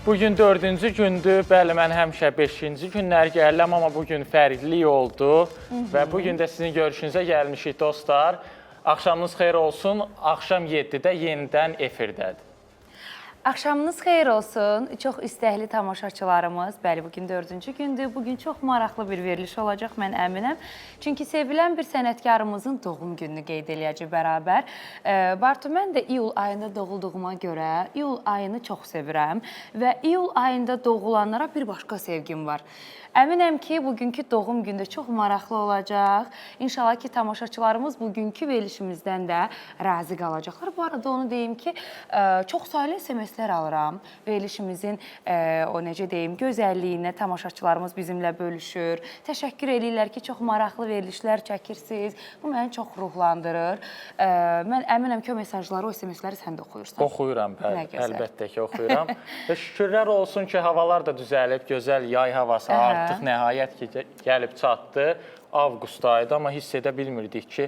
Bugün dördüncü gündür. Bəli, mən həmişə beşinci günlər gəlirəm, amma bugün fərqli oldu və bu gün də sizin görüşünüzə gəlmişik dostlar. Axşamınız xeyir olsun. Axşam 7-də yenidən efirdədir. Axşamınız xeyir olsun. Çox istəkli tamaşaçılarımız. Bəli, bugün dördüncü gündür. Bugün çox maraqlı bir veriliş olacaq, mən əminəm. Çünki sevilən bir sənətkarımızın doğum gününü qeyd eləyəcək bərabər. Bartu, mən də iyul ayında doğulduğuma görə iyul ayını çox sevirəm və iyul ayında doğulanlara bir başqa sevgim var. Əminəm ki, bugünkü doğum gündə çox maraqlı olacaq. İnşallah ki, tamaşaçılarımız bugünkü verilişimizdən də razı qalacaqlar. Bu arada onu deyim ki, çox saylı SMS-lər alıram. Verilişimizin o necə deyim, gözəlliyinə tamaşaçılarımız bizimlə bölüşür. Təşəkkür eləyirlər ki, çox maraqlı verilişlər çəkirsiniz. Bu məni çox ruhlandırır. Mən əminəm ki, o mesajları, o SMS-ləri sən də oxuyursan. Oxuyuram, bəli, əlbəttə ki, oxuyuram. Və şükürlər olsun ki, havalar da düzəlib, gözəl yay havası artıq nəhayət ki, gəlib çatdı. Avqust ayıdır, amma hiss edə bilmirdik ki,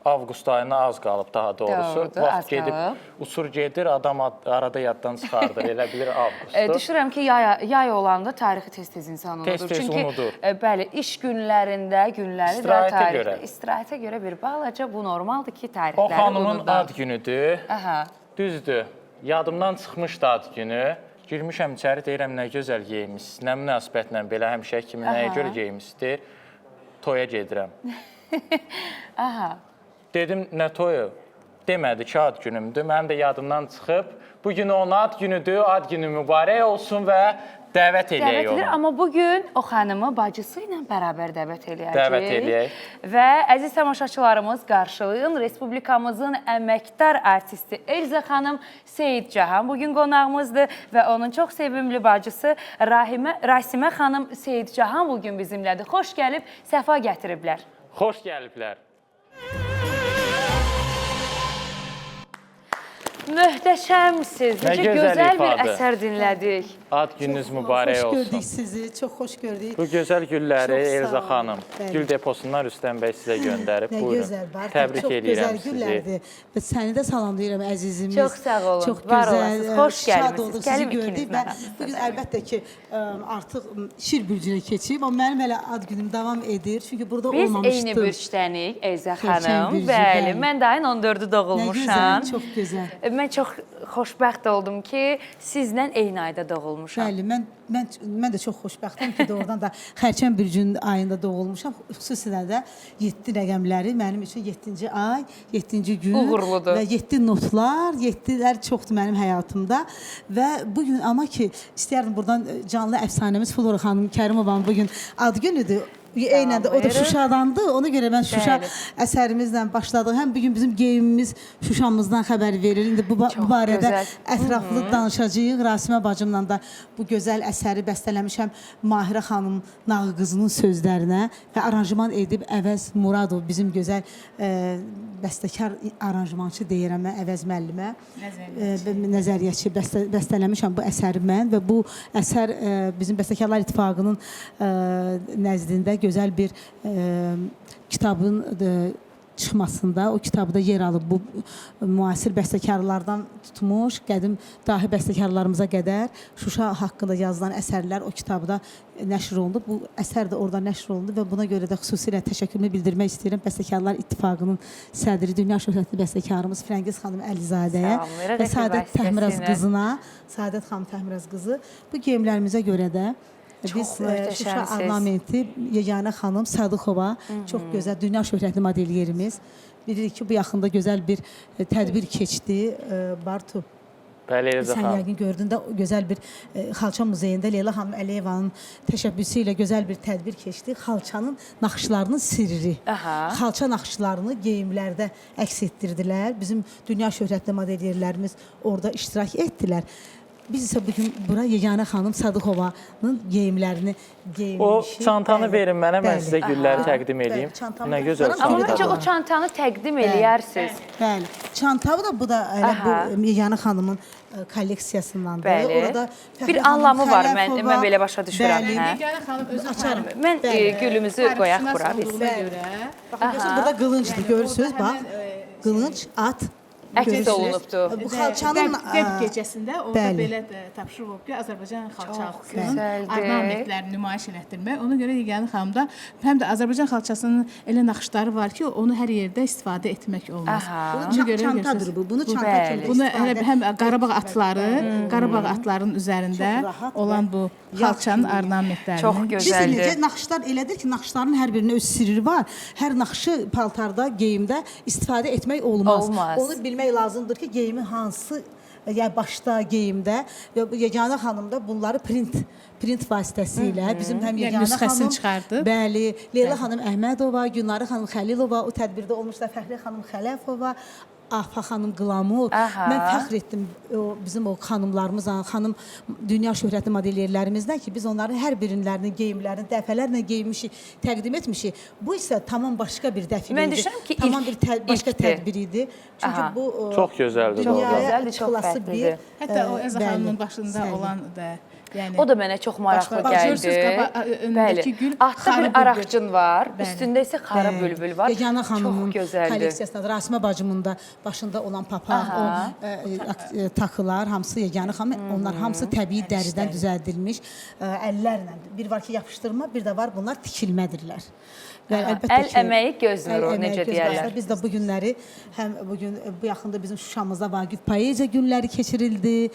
avqust ayına az qalıb daha doğrusu. Doğrudur, vaxt az gedib, qalıb. Uçur gedir, adam arada yaddan çıxardır, elə bilir avqustdur. Düşünürəm ki, yay olanda tarixi tez-tez insan unudur. Tez-tez Çünki, unudur. Bəli, iş günlərində, günləri də İstirahətə görə. İstirahətə görə bir balaca bu normaldır ki, tarixləri O xanımın unudur. ad günüdür. Aha. Düzdür, yadımdan çıxmışdı ad günü. Girmişəm içəri, deyirəm, nə gözəl geyinmişsiniz, nə münasibətlə belə həmişə kimi nəyə görə geyinmişsiniz? Toya gedirəm. Aha. Dedim, nə toyu? Demədi ki, ad günümdür. Mənim də yadımdan çıxıb. Bu gün onun ad günüdür, ad günü mübarək olsun və dəvət eləyək Dəvət edir, onu. amma bugün o xanımı bacısı ilə bərabər dəvət eləyəcəyik. Dəvət eləyək. Və əziz tamaşaçılarımız qarşılayın Respublikamızın əməkdar artisti Elza xanım Seyid Cahan bugün qonağımızdır və onun çox sevimli bacısı Rasimə xanım Seyid Cahan bugün bizimlədir. Xoş gəlib, səfa gətiriblər. Xoş gəliblər. Möhtəşəmsiz. Nə Necə gözəl gözəl bir ifadə. əsər dinlədik. Ad gününüz mübarək Xoş olsun. gördük sizi, çox xoş gördük. Bu gözəl gülləri Çox sağ Elza olun. xanım Bəli. gül deposundan Rüstəm bəy sizə göndərib. Nə Buyurun. gözəl, Bartu, Təbrik çox eləyirəm gözəl sizi. güllərdir. Və səni də salamlayıram əzizimiz. Çox sağ olun, Çox var gözəl, olasınız. Xoş şad gəlmisiniz. olduq sizi Gəlin gördük ikiniz və mənə. bugün əlbəttə ki, artıq şir bürcünə keçib, amma mənim hələ ad günüm davam edir. Çünki burada Biz olmamışdım. eyni bürcdənik Elza Xərçəng xanım. bürcü, Bəli, bəli. mən də ayın 14-ü Nə doğulmuşam. gözəl, çox gözəl. Mən çox xoşbəxt oldum ki, sizlə eyni ayda doğulmuşam. Bəli, mən də çox xoşbəxtəm ki, doğrudan da Xərçəng bürcünün ayında doğulmuşam. Xüsusilə də 7 rəqəmləri mənim üçün 7-ci ay, 7-ci gün Uğurludur. və 7 notlar, 7-lər çoxdur mənim həyatımda və bu gün amma ki, istəyərdim buradan canlı əfsanəmiz Flora xanım Kərimovanın bu gün ad günüdür. Eynən də o da Salamlayırıq. Şuşadandır. Ona görə mən Şuşa Bəli. əsərimizlə başladıq. Həm bu gün bizim geyimimiz Şuşamızdan xəbər verir. İndi bu barədə gözəl. ətraflı danışacağıq. Rasimə bacımla da bu gözəl əsəri bəstələmişəm Mahirə xanım Nağı qızının sözlərinə və aranjman edib Əvəz Muradov bizim gözəl bəstəkar aranjmançı deyirəm mən Əvəz müəllimə. Nəzəriyyəçi bəstələmişəm bu əsəri mən və bu əsər bizim Bəstəkarlar İttifaqının nəzdində gözəl bir kitabın çıxmasında o kitabda yer alıb bu müasir bəstəkarlardan tutmuş qədim dahi bəstəkarlarımıza qədər Şuşa haqqında yazılan əsərlər o kitabda nəşr olundu. Bu əsər də orada nəşr olundu və buna görə də xüsusilə təşəkkürümü bildirmək istəyirəm Bəstəkarlar İttifaqının sədri, dünya şöhrətli bəstəkarımız Firəngiz xanım Əlizadəyə və Səadət Təhmiraz qızına, Səadət xanım Təhmiraz qızı bu geyimlərimizə görə də Çox biz Şuşa ornamenti Yeganə xanım Sadıxova, çox gözəl dünya şöhrətli modelyerimiz. Bilirik ki, bu yaxında gözəl bir tədbir keçdi. Bartu, Bəli, Elza sən xanım. yəqin gördün də gözəl bir Xalça muzeyində Leyla xanım Əliyevanın təşəbbüsü ilə gözəl bir tədbir keçdi. Xalçanın naxışlarının sirri. Aha. Xalça naxışlarını geyimlərdə əks etdirdilər. Bizim dünya şöhrətli modelyerlərimiz orada iştirak etdilər. Biz isə bu gün bura Yeganə xanım Sadıxovanın geyimlərini geyinmişik. O çantanı Bəli, verin mənə, mən bəli. sizə gülləri təqdim Bəli, edeyim. çantamı Nə da gözəl tutarım. Amma məncə çantadır. o çantanı təqdim eləyərsiz. Bəli. Çantamı da bu da elə Aha. bu Yeganə xanımın kolleksiyasındandır. Bəli. Orada Fəxri Bir xanım anlamı var, mən- Xələfova. mən belə başa düşürəm, Bəli. hə? Yeganə xanım özü Açarım. Mən gülümüzü qoyaq tarixşünas bura biz. olduğuna görə Baxın, görürsünüz, burada qılıncdır, Yəni görürsünüz, orada bax. həmən, Qılınc, at. Əks görürsünüz. olunubdur. Bu xalçanın Dəb gecəsində orada bəli. belə də tapşırıq olub ki, Azərbaycan xalçasının gözəldir. ornamentlərini nümayiş elətdirmək. Ona görə Yeganə xanım da həm də Azərbaycan xalçasının elə naxışları var ki, onu hər yerdə istifadə etmək olmaz. Aha. Ona Bunu görə çantadır görürsünüz, bu. Bunu çanta Bəli. kimi Bunu istifadə hələ həm Qarabağ atları, Qarabağ atlarının üzərində Çox rahat və olan bu yağ xalçanın kimi. ornamentlərini. Çox Bilirsin gözəldir. necə naxışlar elədir ki, naxışların hər birinin öz sirri var. Hər naxışı paltarda, geyimdə istifadə etmək olmaz. Olmaz. Onu bilmək lazımdır ki, geyimin hansı yəni başda geyimdə və bu Yeganə xanım da bunları print vasitəsilə bizim həm Yəni Yeganə nüsxəsini xanım çıxardıb. Bəli, Leyla xanım Əhmədova, Günarı xanım Xəlilova o tədbirdə olmuşlar, Fəxri xanım Xələfova, Afa xanım Qlamur. Aha. Mən fəxr etdim o bizim o xanımlarımızla, xanım dünya şöhrətli modelyerlərimizdən ki, biz onların hər birinlərinin geyimlərini dəfələrlə geymişik, təqdim etmişik. Bu isə tamam başqa bir dəfil Mən idi. düşünürəm ki, tamam ilk- bir başqa ilkdir. tədbir idi. Çünki Aha. bu Çox gözəldir Çox dünyaya gözəldir, çox çıxılası fərqlidir. bir Hətta o Elza bəli, xanımın başında sərgi. olan da, yəni O da mənə çox maraqlı Bax, gəldi. görürsünüz, önündəki gül Atda xarı bir bülbül. araqcın var, üstündə isə xarı Bəli. bülbül var. Yeganə xanımın Çox gözəldir. kolleksiyasındadır. Rasimə bacımın da başında olan papaq, o taxılar hamısı Yeganə xanım, onlar hamısı təbii dəridən düzəldilmiş əllərlə. Bir var ki, yapışdırma, bir də var bunlar tikilmədirlər. Və əlbəttə Əl əməyi göz əl nuru, əməyi necə göz deyərlər. nuru. Biz də bu günləri həm bu gün bu yaxında bizim Şuşamızda Vaqif Poeziya günləri keçirildi.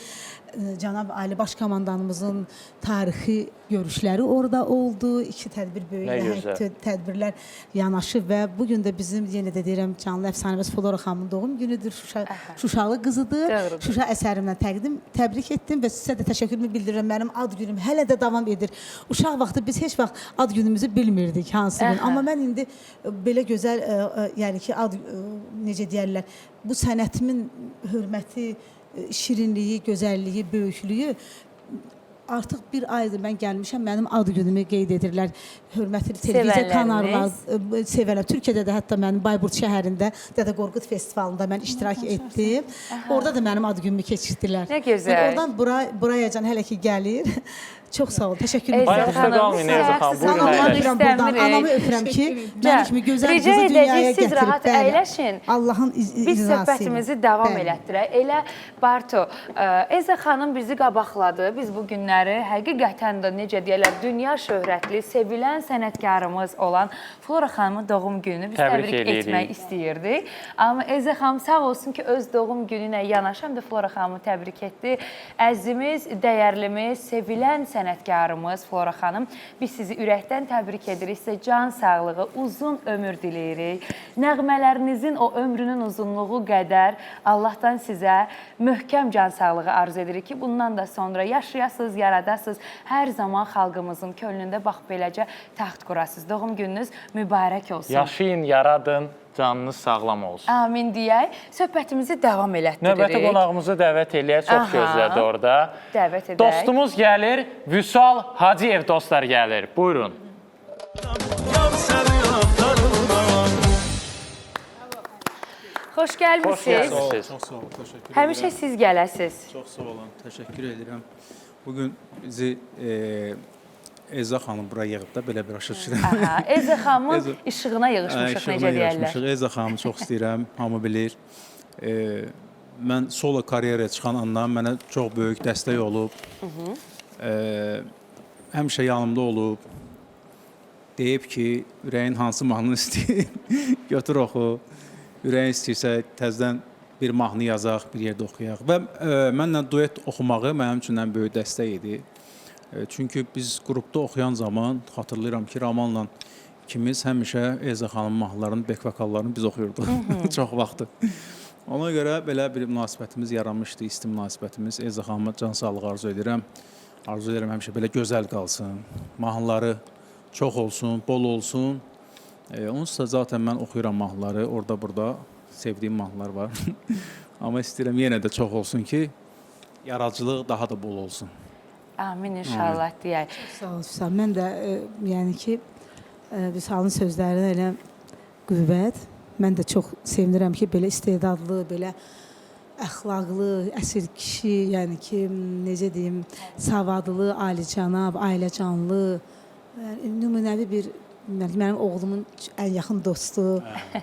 Cənab Ali Baş Komandanımızın tarixi görüşləri orada oldu. İki tədbir böyük Nə nəhəng gözəl. tədbirlər yanaşı və bu gün də bizim yenə də deyirəm canlı əfsanəmiz Flora xanımın doğum günüdür. Şuşa, Şuşalı qızıdır. Doğrudur. Şuşa əsərimlə təqdim təbrik etdim və sizə də təşəkkürümü bildirirəm. Mənim ad günüm hələ də davam edir. Uşaq vaxtı biz heç vaxt ad günümüzü bilmirdik hansı gün. Aha. Amma mən indi belə gözəl yəni ki ad necə deyərlər, bu sənətimin hörməti, şirinliyi, gözəlliyi, böyüklüyü artıq bir aydır mən gəlmişəm, mənim ad günümü qeyd edirlər. Hörmətli televiziya Sevənləriniz. kanalları, sevərlər. Türkiyədə də hətta mənim Bayburt şəhərində Dədə Qorqud festivalında mən iştirak etdim. Orada da mənim ad günümü keçirdilər. Nə gözəl. Yəni oradan burayacan hələ ki gəlir. Çox sağ ol. Təşəkkür Elza edirəm. Ayaq üstə xanım, qalmayın siz Elza xanım, ayaqsız buyurun qalmaq əyləşin. öpürəm buradan. istəmirik. Anamı öpürəm ki, mənim kimi gözəl Rica qızı dünyaya edəcəyik, siz gətirib. rahat Bəli. əyləşin. Allahın Biz rizası ilə. söhbətimizi davam Bəli. elətdirək. Elə Bartu, Elza xanım bizi qabaqladı. Biz bu günləri həqiqətən də necə deyirlər, dünya şöhrətli, sevilən sənətkarımız olan Flora xanımın doğum gününü biz Təbrik təbrik eləyirik. etmək istəyirdik. Amma Elza xanım sağ olsun ki, öz doğum günü ilə yanaşı həm də Flora xanımı təbrik etdi. Əzizimiz, dəyərlimiz, sevilən sənətkarımız Flora xanım, biz sizi ürəkdən təbrik edirik. Sizə can sağlığı, uzun ömür diləyirik. Nəğmələrinizin o ömrünün uzunluğu qədər Allahdan sizə möhkəm can sağlığı arzu edirik ki, bundan da sonra yaşayasınız, yaradasınız. Hər zaman xalqımızın könlündə bax beləcə taxt qurasınız. Doğum gününüz mübarək olsun. Yaşayın, yaradın, canınız sağlam olsun. Amin deyək. Söhbətimizi davam elətdiririk. Növbəti qonağımızı dəvət eləyək, çox Aha. gözlədi orada. Dəvət edək. Dostumuz gəlir, Vüsal Hacıyev dostlar gəlir. Buyurun. Yar səni axtarıram. Xoş Xoş gəlmisiniz. gəlmisiniz. Çox sağ olun, təşəkkür Həmişə edirəm. siz gələsiz. Çox sağ olun, təşəkkür edirəm. Bugün bizi Elza xanım bura yığıb da belə bir başa düşürəm. Aha, Elza xanımın Elza- işığına yığışmışıq İşığına necə deyərlər. yığışmışıq. Elza xanımı çox istəyirəm, hamı bilir. Mən solo karyeraya çıxan andan mənə çox böyük dəstək olub. Həmişə yanımda olub. Deyib ki, ürəyin hansı mahnını istəyir, götür oxu. Ürəyin istəyirsə təzədən bir mahnı yazaq, bir yerdə oxuyaq. Və mənlə duet oxumağı mənim üçün ən böyük dəstək idi. Çünki biz qrupda oxuyan zaman xatırlayıram ki, Ramanla ikimiz həmişə Elza xanımın mahnılarını, bek vokallarını biz oxuyurduq. Çox vaxtı. Ona görə belə bir münasibətimiz yaranmışdı, isti münasibətimiz. Elza xanıma can sağlığı arzu edirəm. Arzu edirəm həmişə belə gözəl qalsın. Mahnıları çox olsun, bol olsun. Onsuz da zaten mən oxuyuram mahnıları, orada burada sevdiyim mahnılar var. Amma istəyirəm yenə də çox olsun ki, Yaradıcılıq daha da bol olsun. Amin inşallah deyək. Sağ ol, Vüsal. Mən də yəni ki, Vüsalın sözlərinə elə qüvvət. Mən də çox sevinirəm ki, belə istedadlı, belə əxlaqlı, əsl kişi, yəni ki, necə deyim, savadlı, alicənab, ailəcanlı, yəni, nümunəvi bir mənim oğlumun ən yaxın dostu.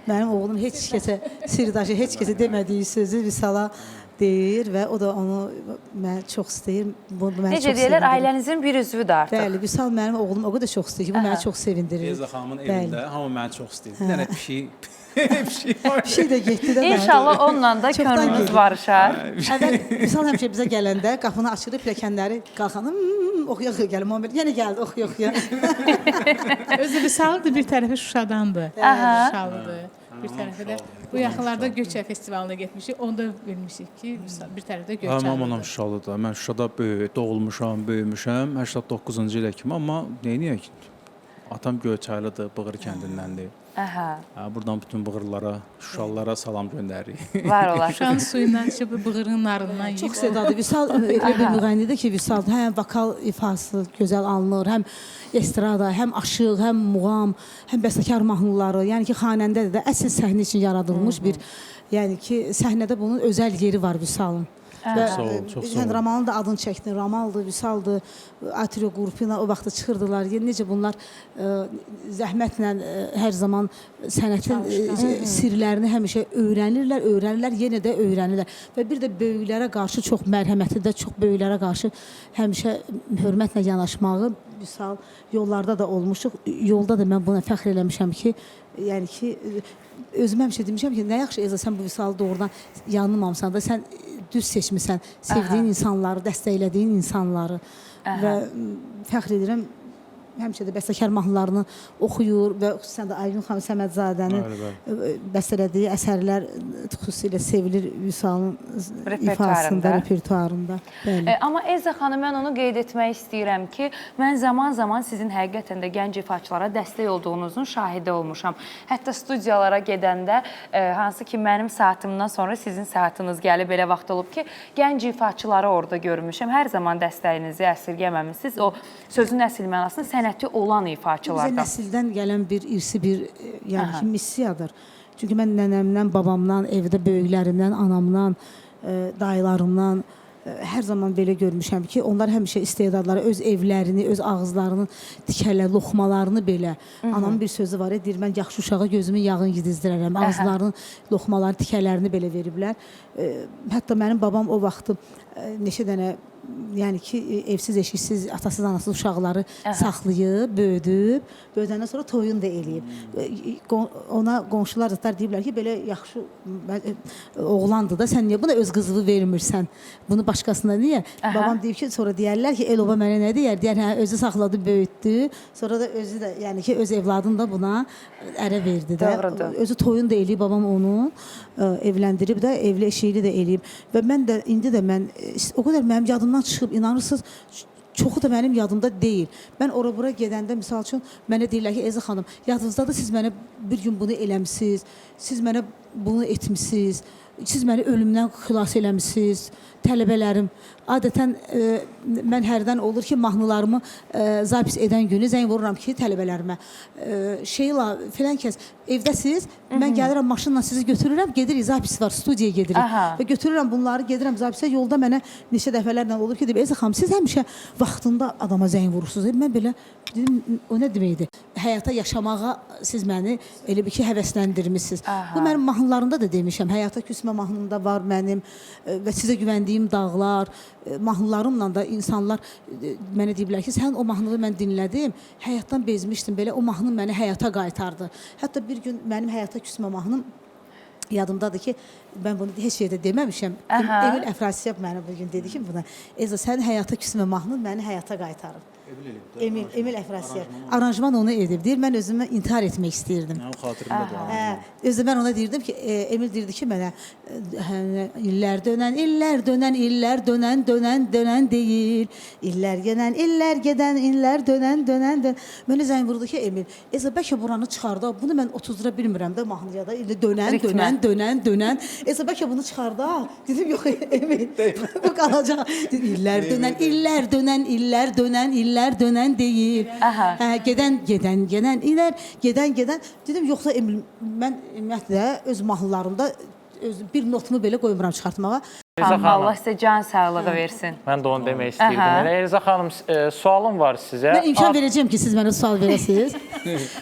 Mənim oğlum heç kəsə sirdaşı, heç kəsə demədiyi sözü Vüsala deyir və o da onu mən çox istəyir. Bu məni Necə çox deyirlər, sevindirir. ailənizin bir üzvüdür artıq. Bəli, Vüsal mənim oğlum o qədər çox istəyir ki, bu məni çox sevindirir. Elza xanımın Bəli. evində hamı məni çox istəyir. Bir dənə pişik, pişik var. Pişik də getdi də. İnşallah onunla da Çoxdan könlünüz gedir. barışar. Əvvəl Vüsal həmişə bizə gələndə qapını açırıq, pilləkənləri qalxanı oxuya oxuya gəlir. Muhammed yenə gəldi oxuya oxuya. Özü Vüsaldır, bir tərəfi Şuşadandır. Şuşalıdır. Bir tərəfi də bu yaxınlarda Göyçay festivalına getmişik. Onda bilmişik ki, Vüsal bir tərəfi də Hə, Mənim anam Göyçaylıdır. Şuşalıdır. Mən Şuşada doğulmuşam, böyümüşəm. 89-cu ilə kimi, amma neyniyək? Atam Göyçaylıdır, Bığır kəndindəndir. Aha, Hə, buradan bütün bığırlara, Şuşalılara salam göndəririk. var olasın. Şuşanın suyundan içib, bığırın narından yeyib. Çox istedadlı. Vüsal elə bir müğənnidir ki, Vüsal həm vokal ifası gözəl alınır, həm estrada, həm aşıq, həm muğam, həm bəstəkar mahnıları. Yəni ki, xanəndədir də əsl səhnə üçün yaradılmış bir, yəni ki, səhnədə bunun özəl yeri var Vüsalın. Və, Çox sağ ol, çox sağ Sən ol. Ramalın da adını çəkdin. Ramaldır, Vüsaldır, Atrio qrupu ilə o vaxtı çıxırdılar. Yəni necə bunlar zəhmətlə hər zaman sənətin sirlərini həmişə öyrənirlər, öyrənirlər, yenə də öyrənirlər. Və bir də böyüklərə qarşı çox mərhəmətli də, çox böyüklərə qarşı həmişə hörmətlə yanaşmağı Vüsal yollarda da olmuşuq. Yolda da mən buna fəxr eləmişəm ki, yəni ki, özümə həmişə demişəm ki, nə yaxşı Elza sən bu Vüsalı doğrudan yanılmamısan da, sən düz seçmisən, sevdiyin insanları, dəstəklədiyin insanları və fəxr edirəm həmişə də bəstəkar mahnılarını oxuyur və xüsusən də Aygün xanım Səmədzadənin Bəli, bəli. bəstələdiyi əsərlər xüsusilə sevilir Vüsalın Repertuarında. ifasında, repertuarında. Bəli. Amma Elza xanım, mən onu qeyd etmək istəyirəm ki, mən zaman-zaman sizin həqiqətən də gənc ifaçılara dəstək olduğunuzun şahidi olmuşam. Hətta studiyalara gedəndə, hansı ki mənim saatımdan sonra sizin saatınız gəlib, elə vaxt olub ki, gənc ifaçıları orada görmüşəm. Hər zaman dəstəyinizi əsirgəməmisiniz. O sözün əsl mənasını sənəti olan Bizə ifaçılardan. nəsildən gələn bir irsi bir yəni ki, missiyadır. Çünki mən nənəmdən, babamdan, evdə böyüklərimdən, anamdan, dayılarımdan hər zaman belə görmüşəm ki, onlar həmişə istedadları, öz evlərini, öz ağızlarının tikələ, loxmalarını belə. Anamın bir sözü var, deyir, mən yaxşı uşağa gözümün yağını yedizdirərəm. Ağızlarının loxmaları, tikələrini belə veriblər. Hətta mənim babam o vaxtı neçə dənə yəni ki, evsiz, eşiksiz, atasız, anasız uşaqları saxlayıb, böyüdüb, böyüdəndən sonra toyunu da eləyib. Ona qonşular zətlər deyiblər ki, belə yaxşı oğlandır da, sən niyə buna öz qızını vermirsən? Bunu başqasına niyə? Babam deyib ki, sonra deyərlər ki, el oba mənə nə deyər? Deyər, hə, özü saxladı, böyütdü. Sonra da özü də, yəni ki, öz evladını da buna ərə verdi də. Doğrudur. Özü toyunu da eləyib babam onu evləndirib də, evli eşiğli də eləyib. Və mən də indi də mən o qədər mənim yadımdan çıxıb, inanırsınız, çoxu da mənim yadımda deyil. Mən ora bura gedəndə misal üçün mənə deyirlər ki, Elza xanım, yadınızdadır siz mənə bir gün bunu eləmisiniz, siz mənə bunu etmisiniz, siz məni ölümdən xilas eləmisiniz, tələbələrim. Adətən mən hərdən olur ki, mahnılarımı zapis edən günü zəng vururam ki, tələbələrimə. Şeyla, filan kəs, evdəsiz, mən gəlirəm maşınla sizi götürürəm, gedirik, zapis var, studiyaya gedirik. Aha. Və götürürəm bunları, gedirəm zapisə, yolda mənə neçə dəfələrlə olur ki, deyim, Elza xanım, siz həmişə vaxtında adama zəng vurursunuz. Mən belə dedim, o nə deməkdir? Həyata yaşamağa siz məni elə bir ki, həvəsləndirmisiniz. Aha. Bu mənim mahnılarımda da demişəm. Həyata küsmə mahnımda var mənim və sizə güvəndiyim dağlar, mahnılarımla da insanlar mənə deyiblər ki, sən o mahnını mən dinlədim, həyatdan bezmişdim. Belə o mahnı məni həyata qaytardı. Hətta bir gün mənim həyata küsmə mahnım yadımdadır ki, mən bunu heç yerdə deməmişəm. Aha. Emil Əfrasiyab mənə bu gün dedi ki, buna Elza sənin həyata küsmə mahnın məni həyata qaytarıb. Emil Emil Əfrasiyab. Aranjman onu edib. Deyir, mən özümü intihar etmək istəyirdim. Mənim xatirimdədir. o. Hə, özü mən ona deyirdim ki, Emil deyirdi ki mənə, hə, illər dönən, illər dönən, illər dönən, dönən, dönən deyil. İllər gələn, illər gedən, illər dönən, dönən, dönən. Mənə zəng vurdu ki, Emil, Elza bəlkə buranı çıxardı. Bunu mən 30 lira bilmirəm də mahnıya da. İndi dönən, Ritmə. dönən, dönən, dönən. Elza, bəlkə bunu çıxardaq. Dedim, yox, Emin, bu qalacaq. Dedim, illər dönən, illər dönən, illər dönən, illər dönən deyil. Aha. Hə, gedən, gedən, gedən, illər, gedən, gedən. Dedim, yoxsa Emil, mən ümumiyyətlə öz mahnılarımda öz bir notumu belə qoymuram çıxartmağa. Elza Xanım, Allah xanım, sizə can sağlığı versin. mən də onu demək istəyirdim. Aha. Elə Elza xanım, sualım var sizə. Mən imkan verəcəyəm ki, siz mənə sual verəsiniz.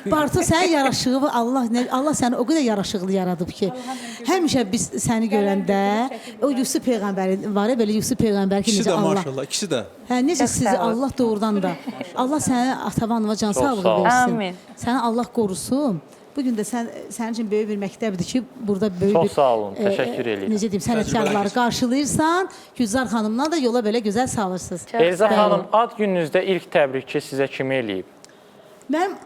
Bartu, sənin yaraşığı var. Allah Allah səni o qədər yaraşıqlı yaradıb ki, həmişə biz səni görəndə o Yusuf peyğəmbərin var ya belə Yusuf peyğəmbər ki, İkisi necə də Allah. maşallah, ikisi də. Hə, necə Çox sizi sağ olun. Allah doğrudan da Allah səni Atavanova can Çox sağlığı sağ olun. versin. Amin. Səni Allah qorusun. Bu gün də sənin üçün böyük bir məktəbdir ki, burada böyük Çox bir sağ olun, təşəkkür eləyirəm. Necə deyim, sənətkarları qarşılayırsan. Gülzar xanımla da yola belə gözəl salırsınız. Çox Elza sağ olun. xanım, ad gününüzdə ilk təbriki sizə kim eləyib? Mənim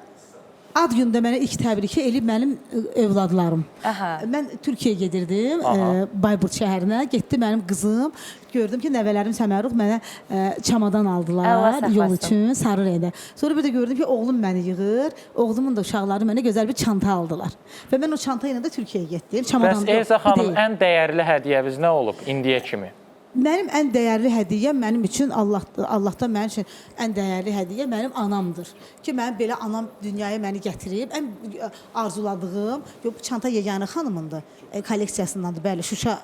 ad gündə mənə ilk təbriki eləyib mənim övladlarım. Aha. Mən Türkiyəyə gedirdim, Aha. Bayburt şəhərinə. Getdi mənim qızım. Gördüm ki, nəvələrim Səmərux mənə çamadan Allah aldılar saxlasın. yol üçün sarı rəngdə. Sonra bir də gördüm ki, oğlum məni yığır. Oğlumun da uşaqları mənə gözəl bir çanta aldılar. Və mən o çanta ilə də Türkiyəyə getdim. Çamadan Bəs yox, Elza bu xanım, deyil. ən dəyərli hədiyyəniz nə olub indiyə kimi? Mənim ən dəyərli hədiyyəm mənim üçün Allahdan mənim üçün ən dəyərli hədiyyə mənim anamdır. Ki mənim belə anam dünyaya məni gətirib, ən arzuladığım, yox bu çanta yeganə xanımındır. Kolleksiyasındandır, bəli, Şuşa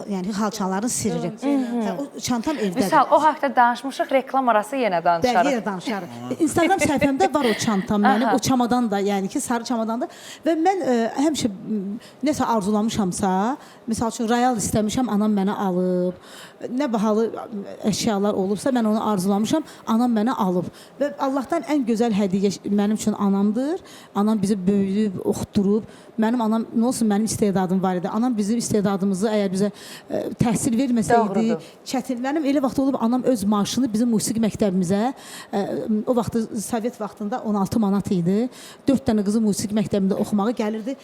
yəni xalçaların sirri. Hə, o çantam evdədir. Vüsal, o haqda danışmışıq, reklam arası yenə Bəli, danışarıq. yenə danışarıq. Instagram səhifəmdə var o çantam mənim, o çamadan da, yəni ki, sarı çamadan da. Və mən həmişə nəsə arzulamışamsa, misal üçün royal istəmişəm, anam mənə alıb. Nə bahalı əşyalar olubsa, mən onu arzulamışam, anam mənə alıb. Və Allahdan ən gözəl hədiyyə mənim üçün anamdır. Anam bizi böyüdüb, oxutdurub. Mənim anam, nə olsun mənim istedadım var idi. Anam bizim istedadımızı əgər bizə təhsil verməsəydi, Doğrudur. çətin. Mənim elə vaxt olub anam öz maaşını bizim musiqi məktəbimizə, o vaxtı Sovet vaxtında 16 manat idi. 4 dənə qızı musiqi məktəbində oxumağa gəlirdi.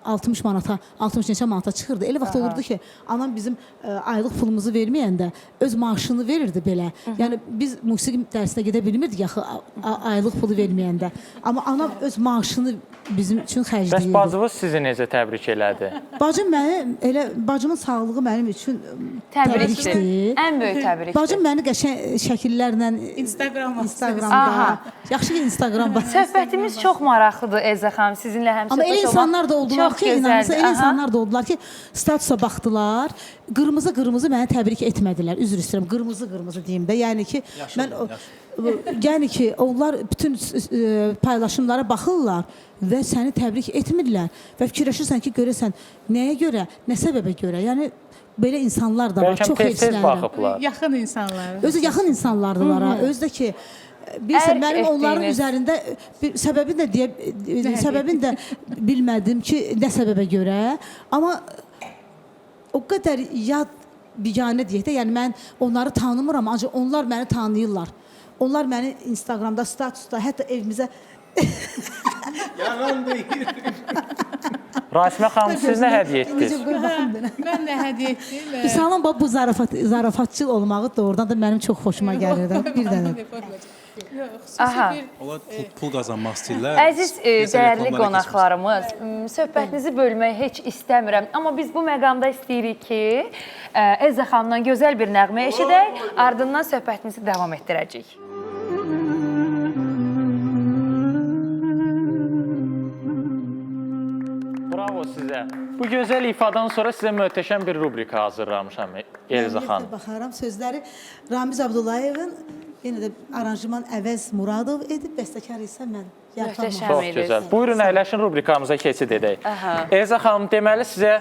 60 manata, 60 neçə manata çıxırdı. Elə vaxt olurdu ki, anam bizim aylıq pulumuzu verməyəndə öz maaşını verirdi belə. Yəni biz musiqi dərsinə gedə bilmirdik axı aylıq pulu verməyəndə. Amma anam öz maaşını bizim üçün Bəs xərcləyirdi. bacınız sizi necə təbrik elədi? Bacım məni elə bacımın sağlığı mənim üçün Təbrikdir. təbrikdir. Ən böyük təbrikdir. Bacım məni qəşəng şəkillərlə Instagram Instagramda. Aha. Yaxşı ki Instagram var. Söhbətimiz çox maraqlıdır Elza xanım, sizinlə həmsöhbət Amma elə olmaq insanlar da oldular çox ki, inanırsan, gözəldir. elə Aha. insanlar da oldular ki, statusa baxdılar, qırmızı-qırmızı məni təbrik etmədilər. Üzr istəyirəm, qırmızı-qırmızı deyim də. Yəni ki, mən yəni ki, onlar bütün paylaşımlara baxırlar və səni təbrik etmirlər və fikirləşirsən ki, görəsən nəyə görə, nə səbəbə görə? Yəni belə insanlar da var. Bəlkə Çox tez-tez heyfslənirəm. baxıblar. Yaxın insanlar. Özü yaxın insanlardılar ha. Özü də ki bilirsən Ərk mənim onların etdiyiniz. üzərində bir səbəbini də deyə səbəbini də bilmədim ki, nə səbəbə görə. Amma o qədər yad biganə deyək də, yəni mən onları tanımıram, ancaq onlar məni tanıyırlar. Onlar məni Instagramda, statusda, hətta evimizə Yalan deyir. Rasimə xanım, siz nə hədiyyə etdiniz? Necə qoy baxım mənə. Mən nə hədiyyə etdim? Vüsalın bax bu zarafatçıl olmağı doğrudan da mənim çox xoşuma gəlir. Bir dənə. Yox, xüsusi Aha. bir Onlar pul qazanmaq istəyirlər. Əziz Deyəsən dəyərli reklamlara keçmək qonaqlarımız, söhbətinizi bölməyi heç istəmirəm, amma biz bu məqamda istəyirik ki, Elza xanımdan gözəl bir nəğmə eşidək, ardından söhbətimizi davam etdirəcəyik. Bravo sizə. Bu gözəl ifadan sonra sizə möhtəşəm bir rubrika hazırlamışam Elza xanım. Ümumiyyətlə baxaram sözləri Ramiz Abdullayevin yenə də aranjman Əvəz Muradov edib, bəstəkar isə mən. Yarpaq Möhtəşəm. Çox Elza. gözəl. Buyurun əyləşin rubrikamıza keçid edək. Elza xanım, deməli sizə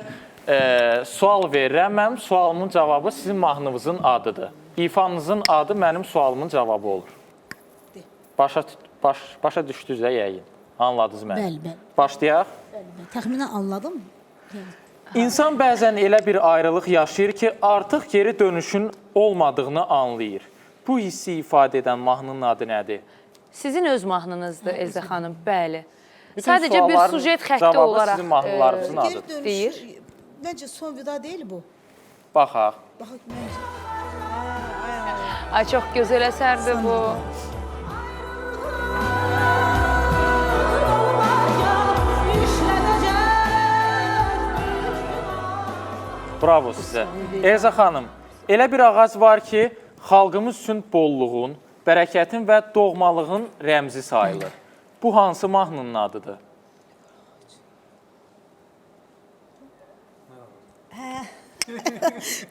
sual verirəm. Mənim sualımın cavabı sizin mahnınızın adıdır. İfanızın adı mənim sualımın cavabı olur. Başa düşdünüz də yəqin. Anladınız məni. Bəli, bəli. Başlayaq. Bəli, təxminən anladım. İnsan bəzən elə bir ayrılıq yaşayır ki, artıq geri dönüşün olmadığını anlayır. Bu hissi ifadə edən mahnının adı nədir? Sizin öz mahnınızdır Elza xanım, bəli. Bütün Sadəcə bir sualların sujet xətti cavabı olaraq sizin mahnılarınızın Geri adıdır. dönüş, Deyir. Məncə son vida deyil bu. Baxaq. Baxaq məncə. Ay çox gözəl əsərdir bu. Bravo sizə. Elza xanım, elə bir ağac var ki, xalqımız üçün bolluğun, bərəkətin və doğmalığın rəmzi sayılır. Bu hansı mahnının adıdır?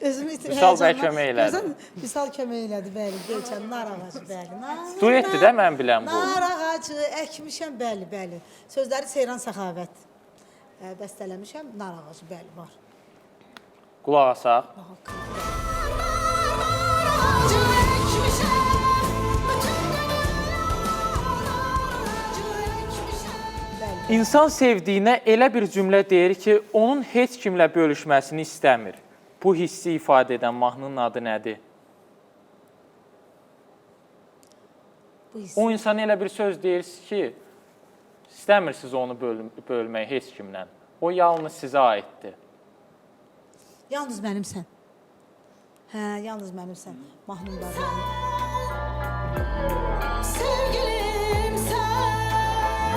Özümü itirəm. Vüsal bəy kömək elədi. Vüsal kömək elədi, bəli. Göyçən, nar ağacı, bəli. Nar, Duetdir də mən bilən bu. Nar ağacı əkmişəm, bəli, bəli. Sözləri Seyran Səxavət bəstələmişəm. Nar ağacı, bəli, var. Qulaq asaq. İnsan sevdiyinə elə bir cümlə deyir ki, onun heç kimlə bölüşməsini istəmir. Bu hissi ifadə edən mahnının adı nədir? Bu hiss. O insana elə bir söz deyirsiniz ki, istəmirsiniz onu bölməyi heç kimlə. O yalnız sizə aiddir. Yalnız mənimsən. Hə, yalnız mənimsən. Mahnım var. Sevgilim sen,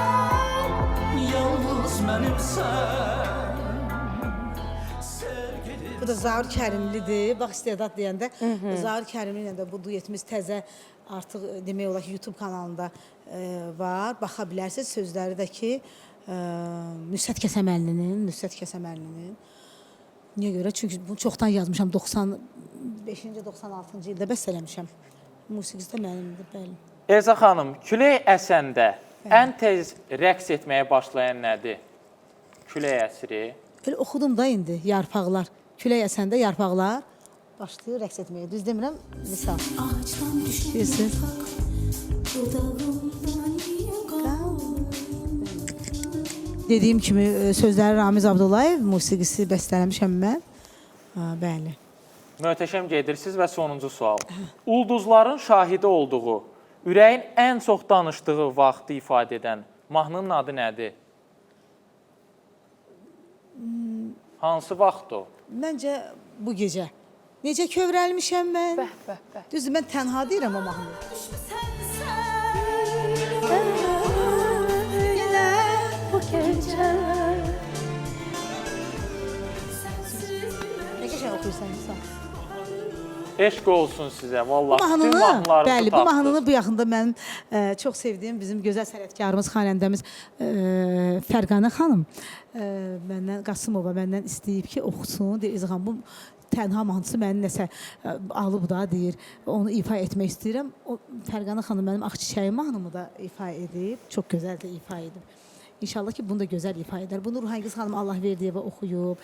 yalnız benimsen. Sevgilim. Bu da Zaur Kərimlidir. Bax istedad deyəndə Zaur Kərimli ilə də bu duetimiz təzə artıq demək olar ki, YouTube kanalında var. Baxa bilərsiniz. Sözləri də ki, Nüsrət Kəsəmənlinin. Niyə görə? Çünki bunu çoxdan yazmışam. 95-ci, 96-cı ildə bəstələmişəm. Musiqisi də mənimdir, bəli. Elza xanım, külək əsəndə ən tez rəqs etməyə başlayan nədir? Külək əsri. Elə oxudum da indi yarpaqlar. Külək əsəndə yarpaqlar başlayır rəqs etməyə. Düz demirəm? Misal. Bilirsiniz? Dediyim kimi sözləri Ramiz Abdullayev, musiqisi bəstələmişəm mən. Ha, bəli. Möhtəşəm gedirsiniz və sonuncu sual. Ulduzların şahidi olduğu, ürəyin ən çox danışdığı vaxtı ifadə edən mahnının adı nədir? Hansı vaxt o? Məncə bu gecə. Necə kövrəlmişəm mən. Bəh, bəh, bəh. Düzdür, mən tənha deyirəm o mahnını. Bu gecə. Nə qəşəng oxuyursan Vüsal. Eşq olsun sizə. Vallahi Bu bütün mahnını, mahnılarınızı bəli, bu tapdınız. mahnını bu yaxında mənim çox sevdiyim bizim gözəl sənətkarımız, xanəndəmiz Fərqanə xanım məndən Qasımova məndən istəyib ki, oxusun. Deyir, İlza xanım, bu tənha mahnısı məni nəsə alıb da deyir. Onu ifa etmək istəyirəm. O Fərqanə xanım mənim Ağ çiçəyim mahnımı da ifa edib. Çox gözəl də ifa edib. İnşallah ki, bunu da gözəl ifa edər. Bunu Ruhangiz xanım Allahverdiyeva oxuyub,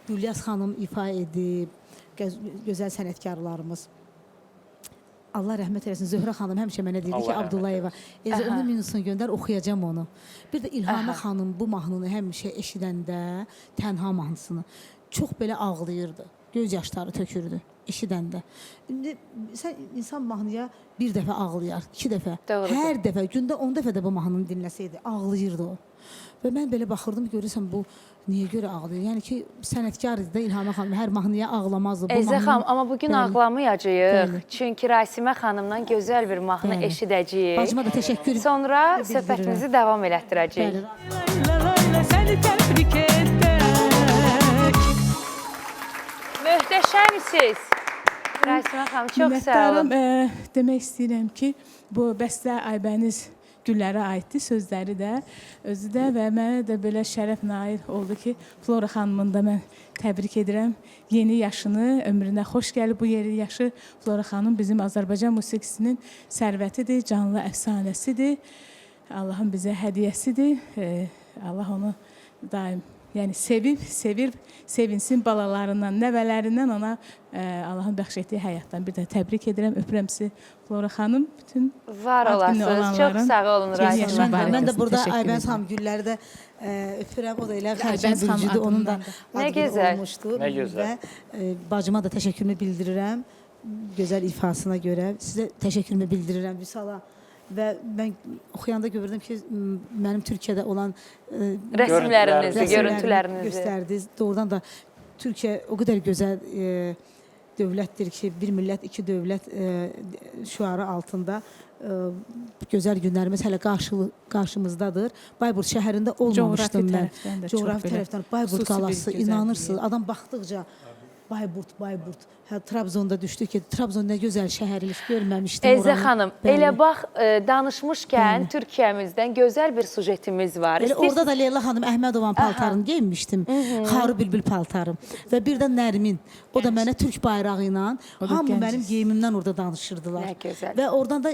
Gülyaz xanım ifa edib, gözəl sənətkarlarımız. Allah rəhmət eləsin. Zöhrə xanım həmişə mənə deyirdi ki, Allah rəhmət Abdullayeva, Elza onu minusunu göndər, oxuyacam onu. Bir də İlhamə xanım bu mahnını həmişə eşidəndə, tənha mahnısını çox belə ağlayırdı. Göz yaşları tökürdü eşidəndə. İndi sən insan mahnıya bir dəfə ağlayar, iki dəfə. Doğrudur. Hər dəfə, gündə 10 dəfə də bu mahnını dinləsəydi, ağlayırdı o. Və mən belə baxırdım, görürsən bu niyə görə ağlayır? Yəni ki, sənətkar idi də İlhamə xanım, hər mahnıya ağlamazdı. Bu Elza mahnının- xanım, amma bugün Bəli. ağlamayacağıq. Bəli. Çünki Rasimə xanımdan gözəl bir mahnı Bəli. eşidəcəyik. Bacıma da təşəkkür Sonra bildirirəm. söhbətimizi davam elətdirəcəyik. Bəli. Leyla, seni tebrik edek. Möhtəşəmsiz. Rasimə xanım, çox sağ olun. Minnətdaram. Demək istəyirəm ki, bu bəstə Aybəniz Güllərə aiddir, sözləri də, özü də və mənə də belə şərəf nail oldu ki, Flora xanımın da mən təbrik edirəm. Yeni yaşını, ömrünə xoş gəlib bu yeni yaşı. Flora xanım bizim Azərbaycan musiqisinin sərvətidir, canlı əfsanəsidir. Allahın bizə hədiyyəsidir. Allah onu daim, yəni sevib, sevir, sevinsin balalarından, nəvələrindən ona Allahın bəxş etdiyi həyatdan. Bir də təbrik edirəm, öpürəm sizi Flora xanım, bütün Var ad günü olasınız. Çox olanların sağ olun yeni Rasimə yaşı xanım. mübarək Mən də olsun. burada Təşəkkür Aybəniz edirəm. xanım Gülləri də öpürəm. O da elə Aybəniz xərçəng xanım bürcüdür. Onun da adından ad Nə günü gözəl. olmuşdu. Nə gözəl. Və bacıma da təşəkkürümü bildirirəm. Gözəl ifasına görə. Sizə təşəkkürümü bildirirəm Vüsala. Və mən oxuyanda gördüm ki, mənim Türkiyədə olan Rəsimlərinizi, rəsmlərimi görüntülərinizi. göstərdiniz. Doğrudan da Türkiyə o qədər gözəl dövlətdir ki, bir millət, iki dövlət şüarı altında gözəl günlərimiz hələ qarşımızdadır. Bayburt şəhərində olmamışdım Coğrafi mən. tərəfdən də çox Coğrafi belə tərəfdən Bayburt xüsusi bir qalası gözəlliyi. inanırsınız, adam baxdıqca Bayburt, Bayburt. Hə, Trabzonda düşdük ki, Trabzon nə gözəl şəhər imiş, görməmişdim Elzə oranı. xanım, Bəli. elə bax danışmışkən Türkiyəmizdən gözəl bir sujetimiz var. Elə İstəyirsiz- orada da Leyla xanım Əhmədovanın paltarını geyinmişdim. Xarı bülbül paltarı. Və bir də Nərmin. O da mənə türk bayrağı ilə da hamı gənc mənim geyimimdən orada danışırdılar. Nə gözəl. Və oradan da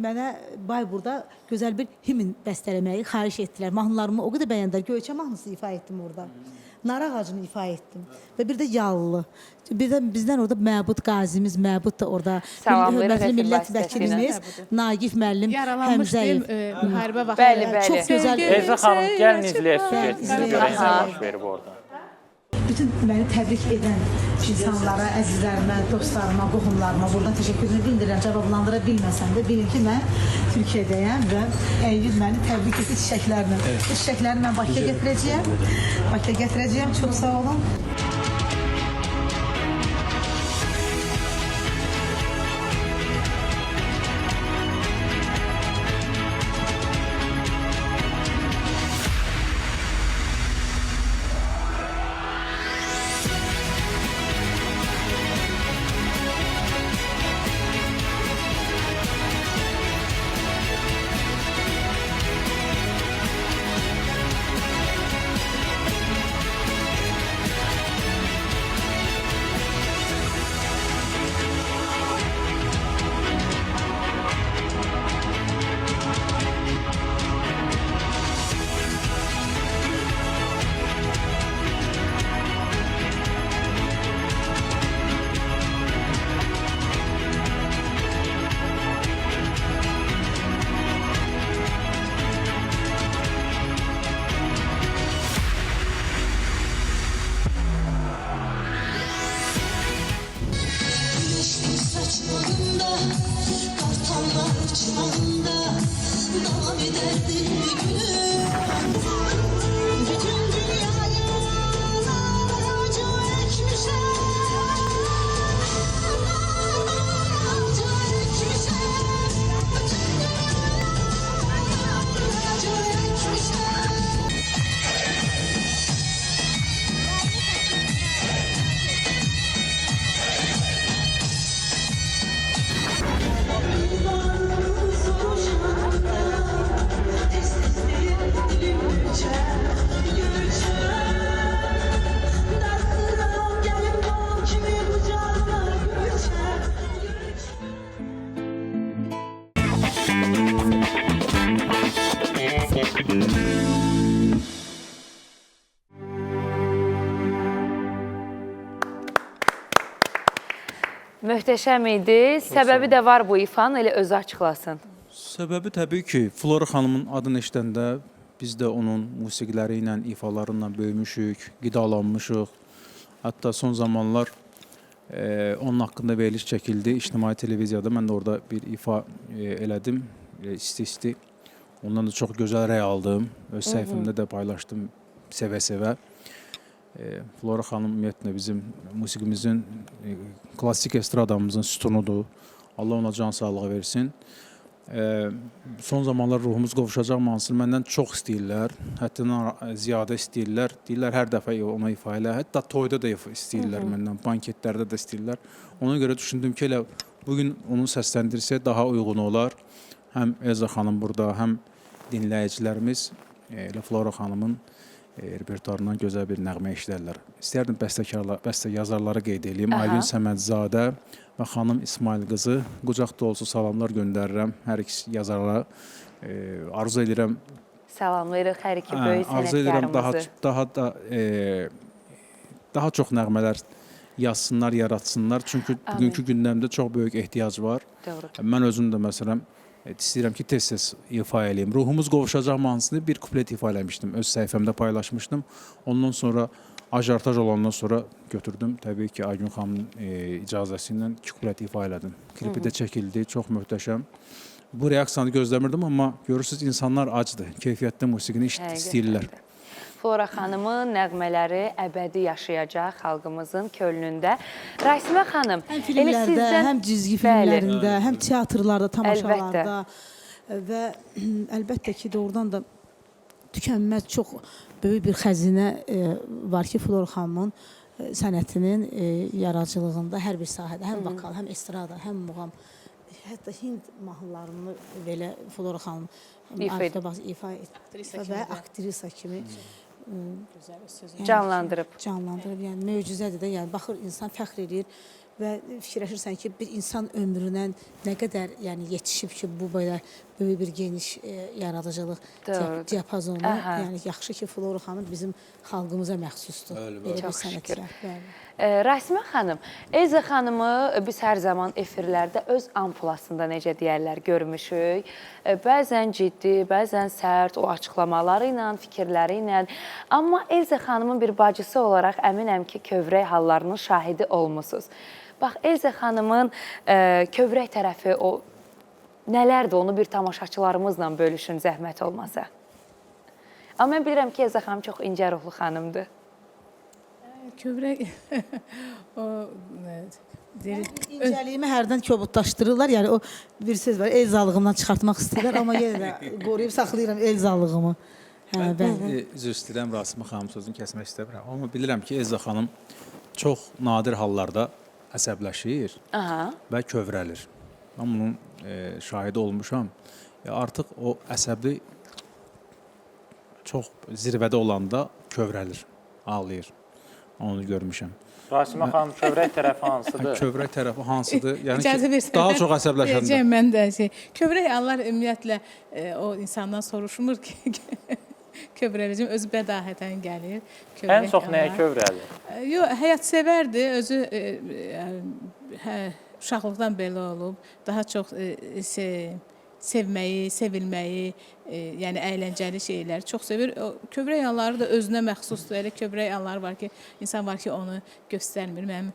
mənə Bayburda gözəl bir himn bəstələməyi xahiş etdilər. Mahnılarımı o qədər bəyəndilər. Göyçə mahnısı ifa etdim orada. Nar ağacını ifa etdim. Və bir də Yallı. Bir də bizdən orada Məbud qazimiz, Məbud da orada. Salamlayırıq Hörmətli efir millət vasitəsilə. vəkilimiz Nagif müəllim Yaralanmış deyim, Həmzəyev. müharibə vaxtı. Bəli, bəli. Çox gözəl. Elzə xanım, gəlin izləyək süjetimizi, Bəli, görək nə Aha. baş verib orada. Bütün məni təbrik edən insanlara, əzizlərimə, dostlarıma, qohumlarıma buradan təşəkkürümü bildirirəm. Cavablandıra bilməsəm də bilin ki, mən Türkiyədəyəm və Əyyub məni təbrik etdi çiçəklərlə. Bu çiçəkləri mən Bakıya gətirəcəyəm. Bakıya gətirəcəyəm. Çox sağ olun. Güneşli saçlarında, kartallar uçmağında devam ederdim gülüm. Bütün dünyayı nar ağacı ekmişem, nar ağacı ekmişem. Bütün dünyayı nar ağacı ekmişem. Möhtəşəm idi. Səbəbi də var bu ifanın, elə özü açıqlasın. Səbəbi təbii ki, Flora xanımın adını eşidəndə biz də onun musiqiləri ilə, ifaları ilə böyümüşük, qidalanmışıq. Hətta son zamanlar onun haqqında veriliş çəkildi ictimai televiziyada. Mən də orada bir ifa elədim, isti-isti. Ondan da çox gözəl rəy aldım. Öz səhifəmdə də paylaşdım sevə-sevə. Flora xanım ümumiyyətlə bizim musiqimizin, klassik estradamızın sütunudur. Allah ona can sağlığı versin. Son zamanlar ruhumuz qovuşacaq mahnısını məndən çox istəyirlər. Həddindən ziyadə istəyirlər. Deyirlər hər dəfə ona ifa elə. Hətta toyda da ifa istəyirlər məndən, banketlərdə də istəyirlər. Ona görə düşündüm ki, elə bu gün onu səsləndirsək daha uyğun olar. Həm Elza xanım burada, həm dinləyicilərimiz elə Flora xanımın repertuarından gözəl bir nəğmə eşidərlər. İstərdim bəstəkarlar, bəstə yazarları qeyd eləyim. Aha. Aygün Səmədzadə və xanım İsmail qızı qucaq dolusu salamlar göndərirəm hər ikisi yazarlara. Arzu edirəm Salamlayırıq hər iki hə, böyük arzu edirəm daha sənətkarımızı. daha da daha çox nəğmələr yazsınlar, yaratsınlar. Çünki bugünkü gündəmdə çox böyük ehtiyac var. Doğru. Mən özüm də məsələn istəyirəm ki, tez-tez ifa eləyim. Ruhumuz qovuşacaq mahnısını bir kuplet ifa eləmişdim. Öz səhifəmdə paylaşmışdım. Ondan sonra ajortaj olandan sonra götürdüm. Təbii ki, Aygün xanımın icazəsi ilə iki kuplet ifa elədim. Klipi də çəkildi, çox möhtəşəm. Bu reaksiyanı gözləmirdim, amma görürsüz insanlar acdır. Keyfiyyətli musiqini Həqiqətən istəyirlər. də. Flora xanımın nəğmələri əbədi yaşayacaq xalqımızın könlündə. Rasimə xanım, Həm elə filmlərdə, sizdən həm cizgi Bəli. filmlərində, həm teatrlarda, tamaşalarda və əlbəttə ki, doğrudan da tükənməz çox böyük bir xəzinə var ki, Flora xanımın. sənətinin yaradıcılığında hər bir sahədə, həm vokal, həm estrada, həm muğam, hətta hind mahnılarını belə Flora xanım İfa Arifə Baz ifa Aktrisa və kimi də. aktrisa kimi Gözəl öz sözünü. Canlandırıb. Canlandırıb, yəni möcüzədir də. Yəni baxır insan fəxr eləyir və fikirləşirsən ki, bir insan ömrünə nə qədər yəni yetişib ki, bu belə böyük bir geniş yaradıcılıq Doğrudur. diapazonu. Aha. Yəni yaxşı ki, Flora xanım bizim xalqımıza məxsusdur. Bəli, Belə bir Çox şükür. sənətkar. Bəli. Rasimə xanım, Elza xanımı biz hər zaman efirlərdə öz ampulasında necə deyərlər görmüşük. Bəzən ciddi, bəzən sərt o açıqlamaları ilə, fikirləri ilə. Amma Elza xanımın bir bacısı olaraq əminəm ki, kövrək hallarının şahidi olmusunuz. Bax, Elza xanımın kövrək tərəfi o nələrdir, onu bir tamaşaçılarımızla bölüşün zəhmət olmasa. Amma mən bilirəm ki, Elza xanım çox incə ruhlu xanımdır. Kövrək o deyir, İncəliyimi hərdən kobudlaşdırırlar. Yəni o bir söz var, Elzalığımdan çıxartmaq istəyirlər, amma yenə də qoruyub saxlayıram Elzalığımı. Hə, bəli. Üzr istəyirəm Rasimə xanım sözünü kəsmək istəmirəm. Amma bilirəm ki, Elza xanım çox nadir hallarda əsəbləşir Aha. və kövrəlir. Mən bunun şahidi olmuşam. Ya artıq o əsəbi çox zirvədə olanda kövrəlir, ağlayır. Onu görmüşəm. Rasimə xanım, kövrək tərəfi hansıdır? Kövrək tərəfi hansıdır? Yəni İcazə ki, versənlər, daha çox əsəbləşəndə. Deyəcəyəm mən də şey. Kövrək anlar ümumiyyətlə o insandan soruşmur ki, kövrələcəm, özü bədahətən gəlir. Ən Kövrək çox nəyə anlar. kövrəlir? Yox, həyatsevərdir. Özü uşaqlıqdan belə olub. Daha çox sevməyi, sevilməyi, yəni əyləncəli şeyləri çox sevir. O, kövrək anları da özünə məxsusdur. Elə kövrək anları var ki, insan var ki, onu göstərmir. Mənim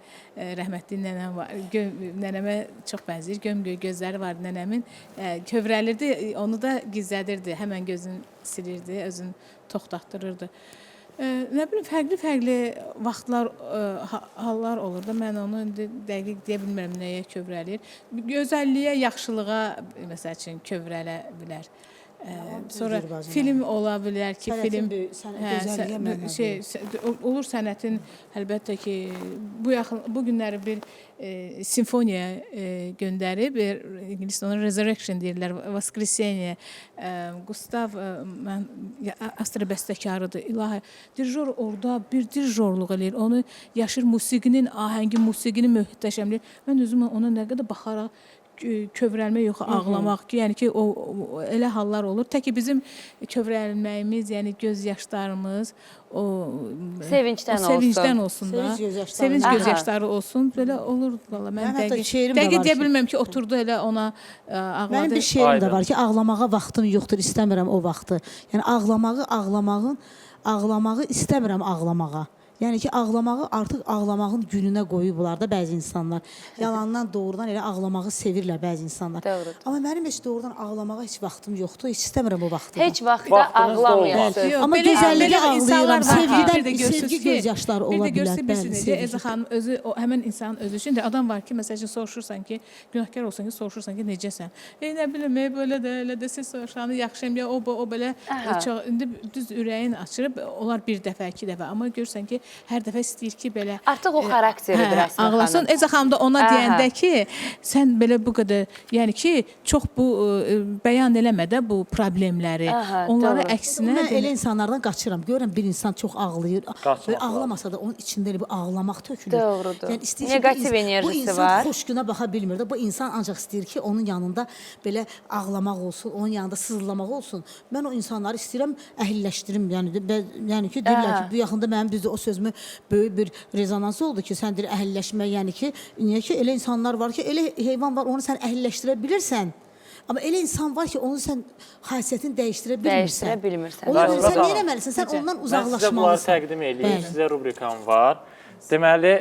rəhmətli nənəm var. Nənəmə çox bənzəyir. Gömgöy gözləri var nənəmin. Kövrəlirdi, onu da gizlədirdi. Həmən gözünü silirdi, özünü toxtatdırırdı. Nə bilim, fərqli-fərqli vaxtlar, hallar olur da. Mən onu indi dəqiq deyə bilmirəm nəyə kövrəlir. Gözəlliyə, yaxşılığa məsəl üçün kövrələ bilər. Sonra Düzdür bacım, film ola bilər ki, Sənətin film böyük- gözəlliyə məna şey olur sənətin əlbəttə ki, bu yaxın bu günləri bir simfoniya göndərib, ingilis ona Resurrection deyirlər, Voskreseniye. Gustav mən Avstriya bəstəkarıdır. İlahi, dirijor orada bir dirijorluq eləyir. Onu yaşır musiqinin ahəngi, musiqinin möhtəşəmliyi. Mən özüm ona nə qədər baxaraq kövrəlmək yox, ağlamaq ki, yəni ki o elə hallar olur. Tək ki bizim kövrəlməyimiz, yəni göz yaşlarımız o Sevincdən o sevincdən olsun da. Sevinc göz yaşları. Sevinc Aha. göz yaşları olsun. Belə olur valla. Mən Mənim hətta dəqiq şeirim də dəqiq var deyə ki- bilmirəm ki, oturdu elə ona ağladı. Mənim bir şeirim də Aydın. var ki, ağlamağa vaxtım yoxdur, istəmirəm o vaxtı. Yəni ağlamağı istəmirəm ağlamağa. Yəni ki, ağlamağı artıq ağlamağın gününə qoyublar da bəzi insanlar. Yalandan doğrudan elə ağlamağı sevirlər bəzi insanlar. Doğrudur. Amma mənim heç doğrudan ağlamağa heç vaxtım yoxdur. Heç istəmirəm o vaxtı. da. Heç vaxt da Vaxtınız da olmaz. ağlamayasınız. Yox, Amma belə- gözəlliyə belə insanlar ağlayıram. var ki, Sevgidən- bir də görürsünüz sevgi ki, göz yaşları Bir ola də görürsünüz bilər, bilirsiz bəli, necə sevgi. Elza xanım özü o həmin insanın özü üçün də adam var ki, məsəl üçün soruşursan ki, günahkar olsan ki, soruşursan ki, necəsən? Nə bilim, belə də, elə də siz soruşanı yaxşıyam ya o bu, o belə Aha. çox indi düz ürəyin açır. Onlar bir dəfə, iki dəfə, amma görürsən ki, hər dəfə istəyir ki, belə Artıq o xarakteridir Rəsmə ağlasın. xanım. Elza xanım da ona Aha. deyəndə ki, sən belə bu qədər, yəni ki, çox bu bəyan eləmə də bu problemləri. Aha, Onlara doğru. əksinə Mən elə insanlardan qaçıram. Görürəm bir insan çox ağlayır. Qaçmaq Böyle ağlamasa da onun içində elə bir ağlamaq tökülür. Doğrudur. Yəni istəyir ki, Neqativ bu enerjisi bu insan var. xoş günə baxa bilmir də. Bu insan ancaq istəyir ki, onun yanında belə ağlamaq olsun, onun yanında sızlamaq olsun. Mən o insanları istəyirəm əhilləşdirim. Yəni yəni ki, deyirlər Aha. ki, bu yaxında mənim düzdür o sözümü böyük bir rezonans oldu ki, sən deyir əhilləşmə, yəni ki, niyə ki elə insanlar var ki, elə heyvan var, onu sən əhilləşdirə bilirsən. Amma elə insan var ki, onu sən xasiyyətini dəyişdirə bilmirsən. Dəyişdirə bilmirsən. Ona görə sən Doğru. nə etməlisən? Sən ondan Mən sizə bunları uzaqlaşmalısan. təqdim eləyim. Bəli. Sizə rubrikam var. Deməli,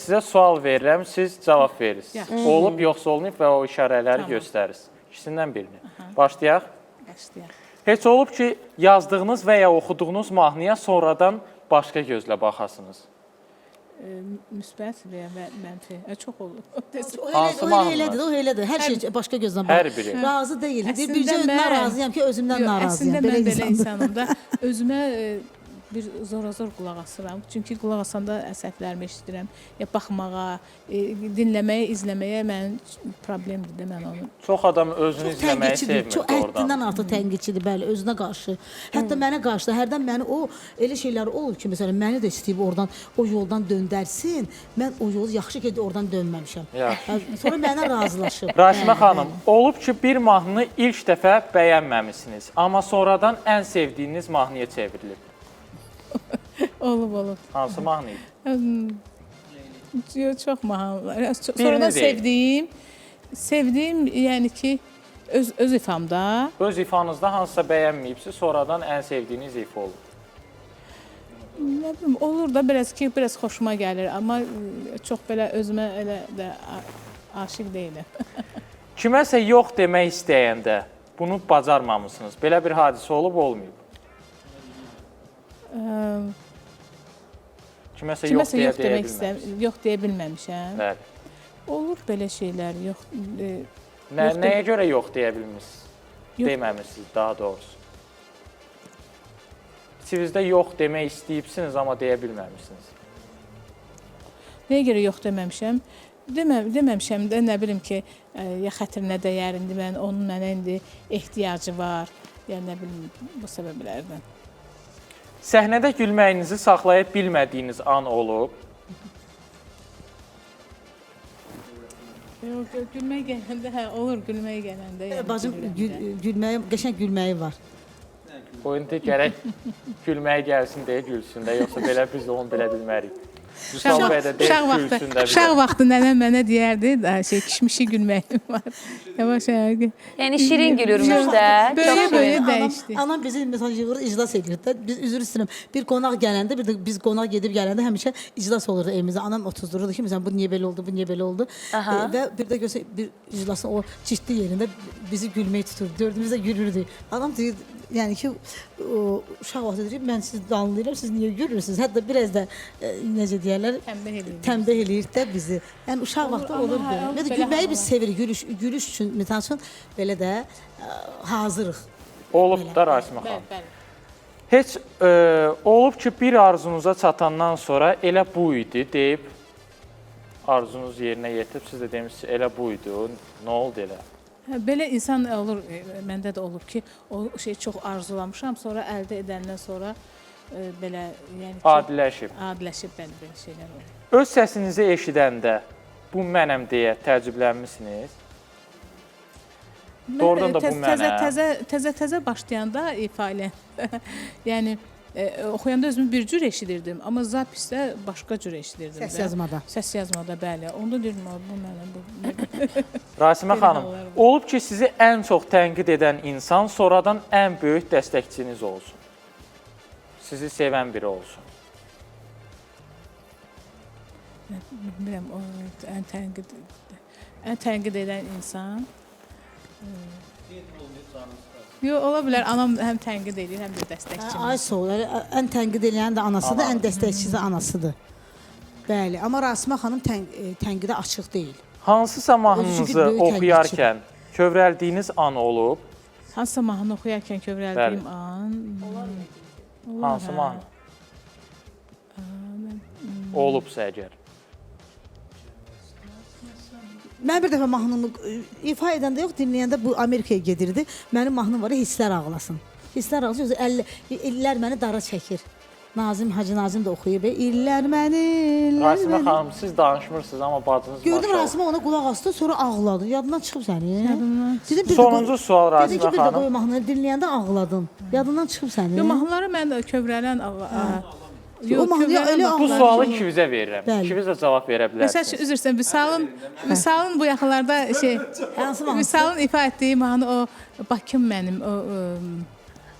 sizə sual verirəm, siz cavab verirsiniz. Yaxşı. Olub, yoxsa olmayıb və o işarələri Tamam. göstərirsiniz. İkisindən birini. Başlayaq. Başlayaq. Heç olub ki, yazdığınız və ya oxuduğunuz mahnıya sonradan başqa gözlə baxasınız. Müsbət və ya mənfi. Çox olur. O elə, Hansı o elə mahnılar? elədir, o elədir. Hər şey başqa gözlə Hər baxır. biri. Razı deyil. Deyir, Əslində bircə mən- narazıyam ki, özümdən Yox, narazıyam. Əslində mən belə insanım da. Özümə Bir zora-zor qulaq asıram. Çünki qulaq asanda səhvlərimi eşidirəm. Ya baxmağa, dinləməyə, izləməyə mənim problemdir də mən onu. Çox adam özünü Çox izləməyi tənqidçidir, sevmir çox doğrudan. həddindən artıq tənqidçidir, bəli, özünə qarşı. Hətta mənə qarşı da hərdən məni o elə şeylər olur ki, məsələn, məni də istəyib oradan o yoldan döndərsin. Mən o yolu yaxşı ki oradan dönməmişəm. Yaxşı. Hə, sonra mənə razılaşıb. Rasimə xanım, olub ki, bir mahnını ilk dəfə bəyənməmisiniz, amma sonradan ən sevdiyiniz mahnıya çevrilib. Olub, olub. Hansı mahnı idi? Yox, çox mahnı var. Birini Sonradan deyin. sevdiyim, yəni ki, öz ifamda Öz ifanızda hansısa bəyənməyibsiz, sonradan ən sevdiyiniz ifa olub. nə bilim, olur da biraz ki, biraz xoşuma gəlir, amma çox belə özümə elə də aşiq deyiləm. Kiməsə yox demək istəyəndə bunu bacarmamısınız. Belə bir hadisə olub, olmayıb? Kiməsə yox Kiməsə deyə yox deyə demək istəm, bilməmisiniz. yox deyə bilməmişəm. Bəli. Olur belə şeylər, yox. Nə, Yox nəyə görə yox deyə bilmisiniz? Yox. Deməmisiniz daha doğrusu. İçinizdə yox demək istəyibsiniz, amma deyə bilməmisiniz. Nəyə görə yox deməmişəm? Deməmişəm də nə bilim ki, ya xətrinə dəyər indi mən onun mənə indi ehtiyacı var, ya nə bilim bu səbəblərdən. Səhnədə gülməyinizi saxlaya bilmədiyiniz an olub. Yox, gülmək gələndə, hə, olur gülmək gələndə. Yəni Bacım gülürəm də. gülməyi, qəşəng gülməyi var. O indi gərək gülməyə gəlsin deyə gülsün də, yoxsa belə biz onu bilə bilmərik. Vüsal bəy də deyir, Uşaq vaxtı, gülsün də uşaq bilə. vaxtı nənəm mənə deyərdi, da, şey kişmişi gülməyim var. Yavaş yavaş. Yəni şirin gülürmüş də. Böyüyə Çox şirin. böyüyə Anam, dəyişdi. anam bizi məsələn yığır, iclas edirdi də. Biz üzr istəyirəm. Bir qonaq gələndə, bir də biz qonaq gedib gələndə həmişə iclas olurdu evimizdə. Anam otuzdururdu ki, məsələn bu niyə belə oldu, bu niyə belə oldu. Və bir də görsə bir iclasın o ciddi yerində bizi gülmək tuturdu. Dördümüz də gülürdük. Anam deyir, yəni ki, o, uşaq vaxtı deyir, mən sizi danlayıram, siz niyə gülürsünüz? Hətta biraz da necə deyərlər, Tənbih eləyir. Tənbih eləyir də bizi. Yəni uşaq vaxtı amma olur hə, belə. olur Və də belə gülməyi biz hallar. sevirik. Gülüş üçün, məsəl üçün belə də hazırıq. Olub da Rasimə Bəli, xanım. bəli. Heç olub ki, bir arzunuza çatandan sonra elə bu idi deyib arzunuz yerinə yetib, siz də demişsiniz elə bu idi, nə oldu elə? Hə, belə insan olur, məndə də olub ki, o şeyi çox arzulamışam, sonra əldə edəndən sonra belə, yəni ki, Adiləşib. Adiləşib, bəli, belə şeylər olur. Öz səsinizi eşidəndə bu mənəm deyə təəccüblənmisiniz? Mən, Doğrudan da bu təzə mənə. təzə başlayanda ifa ilə. Yəni oxuyanda özümü bir cür eşidirdim, amma zapisdə başqa cür eşidirdim. Səs də. yazmada. Səs yazmada, bəli. Onda deyirdim, "Ay, bu mənə bu. Rasimə Belə xanım, hallar var. olub ki, sizi ən çox tənqid edən insan sonradan ən böyük dəstəkçiniz olsun. Sizi sevən biri olsun. Bilmirəm, o ən tənqid edən insan. Yox, ola bilər anam həm tənqid edir, həm də dəstəkçim. Ay sağ ol. Elə ən tənqid eləyən də anasıdır, ən dəstəkçisi də anasıdır. Bəli, amma Rasimə xanım tənqidə açıq deyil. Hansısa Özü çünki mahnınızı böyük oxuyarkən kövrəldiyiniz an olub? Hansısa mahnı oxuyarkən kövrəldiyim an. Olar, Hansı hə. mahnı? Olubsa əgər. Mən bir dəfə mahnımı ifa edəndə yox, dinləyəndə bu Amerikaya gedirdi. Mənim mahnım var, hisslər ağlasın. Hisslər ağlasın, yoxsa illər məni dara çəkir. Nazim, Hacı Nazim də oxuyub. İllər məni, illər Rasimə məni. xanım, siz danışmırsınız, amma bacınız Gördüm maşallah. Rasimə ona qulaq asdı, sonra ağladı. Yadından çıxıb sənin. Yadımdan Dedim, bir də Sonuncu sual Dedin ki, Rasimə bir də xanım. qoy mahnını dinləyəndə ağladın. Yadından çıxıb sənin. Yox, mahnıları mən də kövrələn O mahnıya kövrələn elə Bu ağladı. sualı ikinizə verirəm. Bəli. İkiniz də cavab verə Məsəl üçün, bilərsiniz. üzr istəyirəm, Vüsalın bu yaxınlarda şey, Hansı mahnısı? Vüsalın ifa etdiyi mahnı o Bakım mənim, o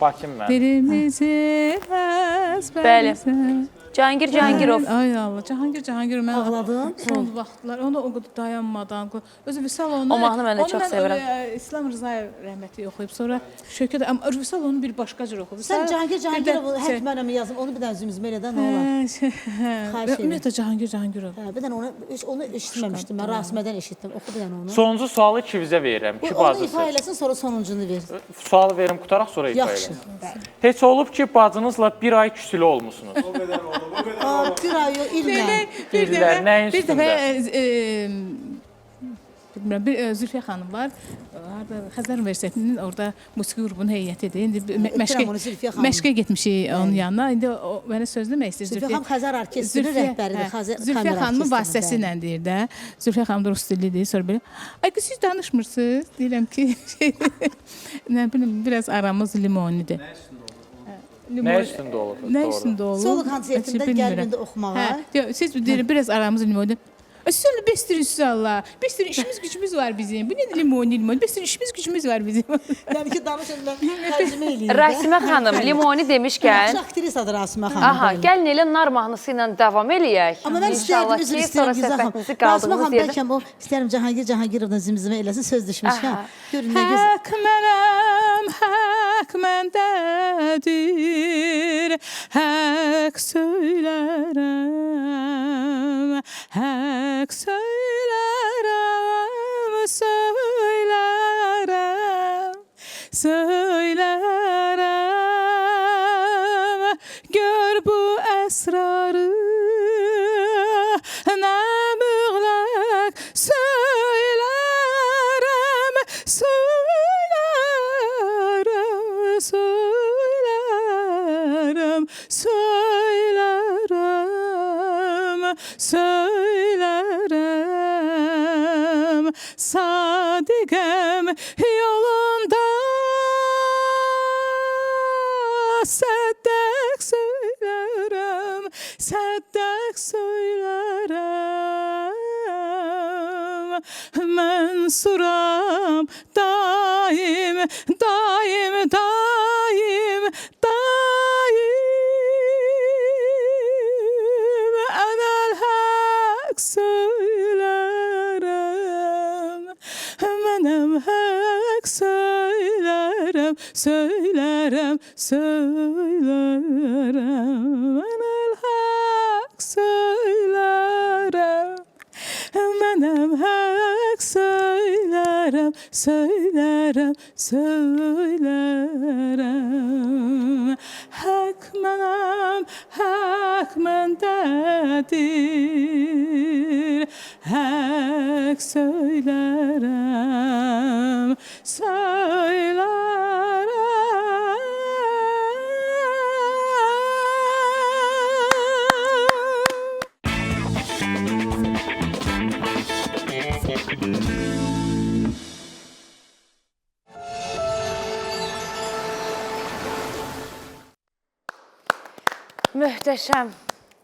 Bakım mənim. Dilimizi Bəli. əzbərsən. Cahangir Cahangirov. Ay Allah, Cahangir Cahangirov mən Ağladın? Son vaxtlar onu o qədər dayanmadan özü Vüsal onu O mahnı mən də onu çox mən, sevirəm. İslam Rzayev rəhmətli oxuyub, sonra Şövkət amma Vüsal onu bir başqa cür oxuyub. Sən Vüsal Cahangir bir də Cahangirovu şey- hək mənəm yazım, onu bir dənə zümzümə elə də nə olar? Hə, şey, hə. Xahiş edirəm. Ümumiyyətlə Cahangir Cahangirov. Hə, bir dənə onu heç onu eşitməmişdim. Mən Rasimədən eşitdim. Oxu bir dənə onu. Sonuncu sualı ikimizə verirəm. Bu, Ki onu bacısı. ifa eləsin, sonra sonuncunu ver. Sualı verim qutaraq sonra ifa Yaxşı. eləsin. Heç olub ki, bacınızla bir ay küsülü olmusunuz. Aa, bir ay yox, illə. Bir İllər, dəfə, nəyin bir dəfə üstündə? bilmirəm, bir Zülfiyə xanım var. Harda Xəzər Universitetinin orada musiqi qrupunun heyətidir. İndi Öpürəm onu, Zülfiyə xanımı. məşqə getmişik onun yanına. İndi o mənə söz demək istəyir Zülfiyə xanım Xəzər orkestrinin rəhbəridir, hə, Xəzər Zülfiyə kamera xanımın orkestrinin, vasitəsi ilə deyir də. Zülfiyə xanım da rus dillidir. Sonra belə, ay qız siz danışmırsınız. Deyirəm ki, şey, nə bilim, biraz aramız limonidir. Nə üstündə olub? Nə Doğru. üstündə olub? Solo konsertində Heç gəlib bilmirəm. indi oxumağa. Hə, deyir, siz deyir, biraz aramız limonidir. Siz elə bestirsiniz Allah. Bestir işimiz gücümüz var bizim. Bu nə limoni limoni? Bestir işimiz gücümüz var bizim. Yəni ki, danışın mən tərcümə eləyim. də. Rasimə xanım, limoni demişkən, Yaxşı aktrisadır Rasimə xanım. aha, bəli. gəlin elə nar mahnısı ilə davam eləyək. Amma mən İnşallah istərdim, üzr ki, istəyirəm sonra Güzə xanım. söhbətimizi Rasimə qaldığımız xanım, yerdə bəlkə o istərəm Cahangir Cahangirovla zimzimə eləsin, söz düşmüşkən. Görün nə gözəl. Haqq mənəm, haqq məndədir, haqq söylərəm, haqq söylərəm, söylərəm, söylərəm. Gör bu əsrarı nə müğləq söylərəm, söylərəm, söylərəm, söylərəm, söylərəm. Sadiqəm yolunda səddəq söylərəm, səddəq söylərəm. Mənsuram daim, daim, daim, daim. Ənəl həq söylərəm, mənəm həq söylərəm, söylərəm, söylərəm. Ənəl həq söylərəm, mənəm həq söylərəm, söylərəm, söylərəm. Həq mənəm, həq məndədir, həq söylərəm, söylərəm. Möhtəşəm.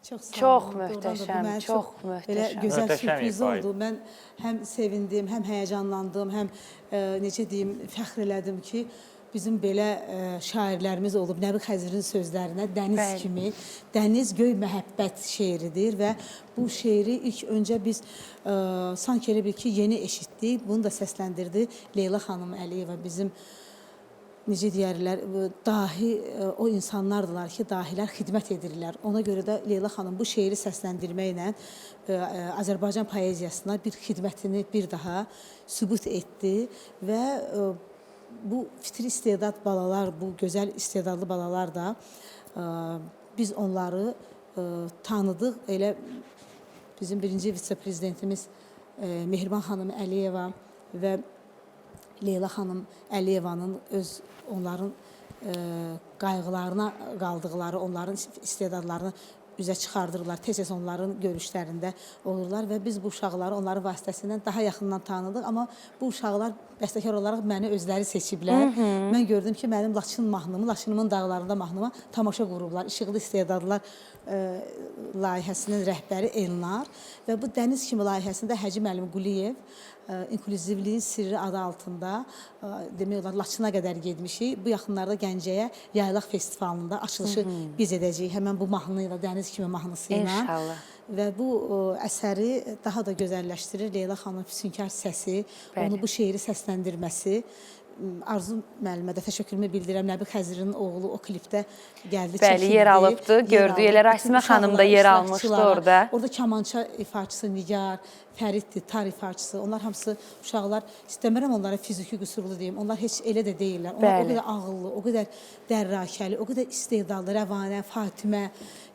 Çox sağ Çox olun. Doğrudan da bu möhtəşəm, mənə çox Belə möhtəşəm. gözəl Möhtəşəm sürpriz ifa oldu. Mən həm sevindim, həm həyəcanlandım, həm necə deyim, fəxr elədim ki, bizim belə şairlərimiz olub. Nəbi Xəzirin sözlərinə dəniz Bəli. kimi, dəniz göy məhəbbət şeiridir və bu şeiri ilk öncə biz sanki elə bil ki, yeni eşitdik. Bunu da səsləndirdi Leyla xanım Əliyeva bizim necə deyərlər, bu dahi o insanlardılar ki, dahilər xidmət edirlər. Ona görə də Leyla xanım bu şeiri səsləndirməklə Azərbaycan poeziyasına bir xidmətini bir daha sübut etdi və bu fitri istedad balalar, bu gözəl istedadlı balalar da biz onları tanıdıq. Elə bizim birinci vitse-prezidentimiz Mehriban xanım Əliyeva və Leyla xanım Əliyevanın öz onların qayğılarına qaldıqları, onların istedadlarını üzə çıxardırlar. Tez-tez onların görüşlərində olurlar və biz bu uşaqları onların vasitəsilə daha yaxından tanıdıq. Amma bu uşaqlar bəstəkar olaraq məni özləri seçiblər. Mən gördüm ki, mənim Laçın mahnımı, Laçınımın dağlarında mahnıma tamaşa qurublar. İşıqlı istedadlar layihəsinin rəhbəri Elnar və bu Dəniz kimi layihəsində Həci müəllim Quliyev inklüzivliyin sirri adı altında demək olar Laçına qədər getmişik. Bu yaxınlarda Gəncəyə Yaylaq festivalında açılışı biz edəcəyik. Həmən bu mahnı ilə, Dəniz Dəniz kimi mahnısı ilə. İnşallah. Və bu əsəri daha da gözəlləşdirir Leyla xanımın füsunkar səsi, Bəli. onu bu şeiri səsləndirməsi. Arzu müəllimə də təşəkkürümü bildirirəm. Nəbi Xəzrinin oğlu o klipdə gəldi, Bəli, yer çəkildi. alıbdı, Yer gördük. aldı. Elə Bütün Rasimə xanım da uşaqlara, yer almışdı iştirakçılara. orada. Orada kamança ifaçısı Nigar, Fəriddir, tar ifaçısı. Onlar hamısı uşaqlar, istəmirəm onlara fiziki qüsurlu deyim. Onlar heç elə də deyillər. Onlar Bəli. o qədər ağıllı, o qədər dərrakəli, o qədər istedadlı, Rəvanə, Fatimə.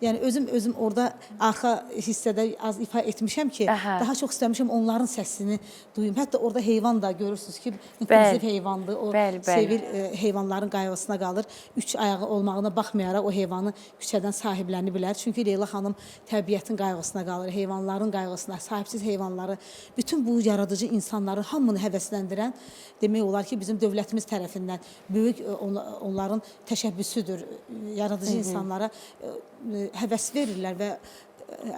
Yəni özüm orada arxa hissədə az ifa etmişəm ki, Aha. daha çox istəmişəm onların səsini duyum. Hətta orada heyvan da görürsünüz ki, inklüziv heyvandır. O Bəli, bəli. sevir heyvanların qayğısına qalır. Üç ayağı olmağına baxmayaraq o heyvanı küçədən sahibləniblər. Çünki Leyla xanım təbiətin qayğısına qalır, heyvanların qayğısına, sahibsiz heyvanları, bütün bu yaradıcı insanları hamını həvəsləndirən demək olar ki, bizim dövlətimiz tərəfindən böyük onların təşəbbüsüdür. Yaradıcı insanlara həvəs verirlər və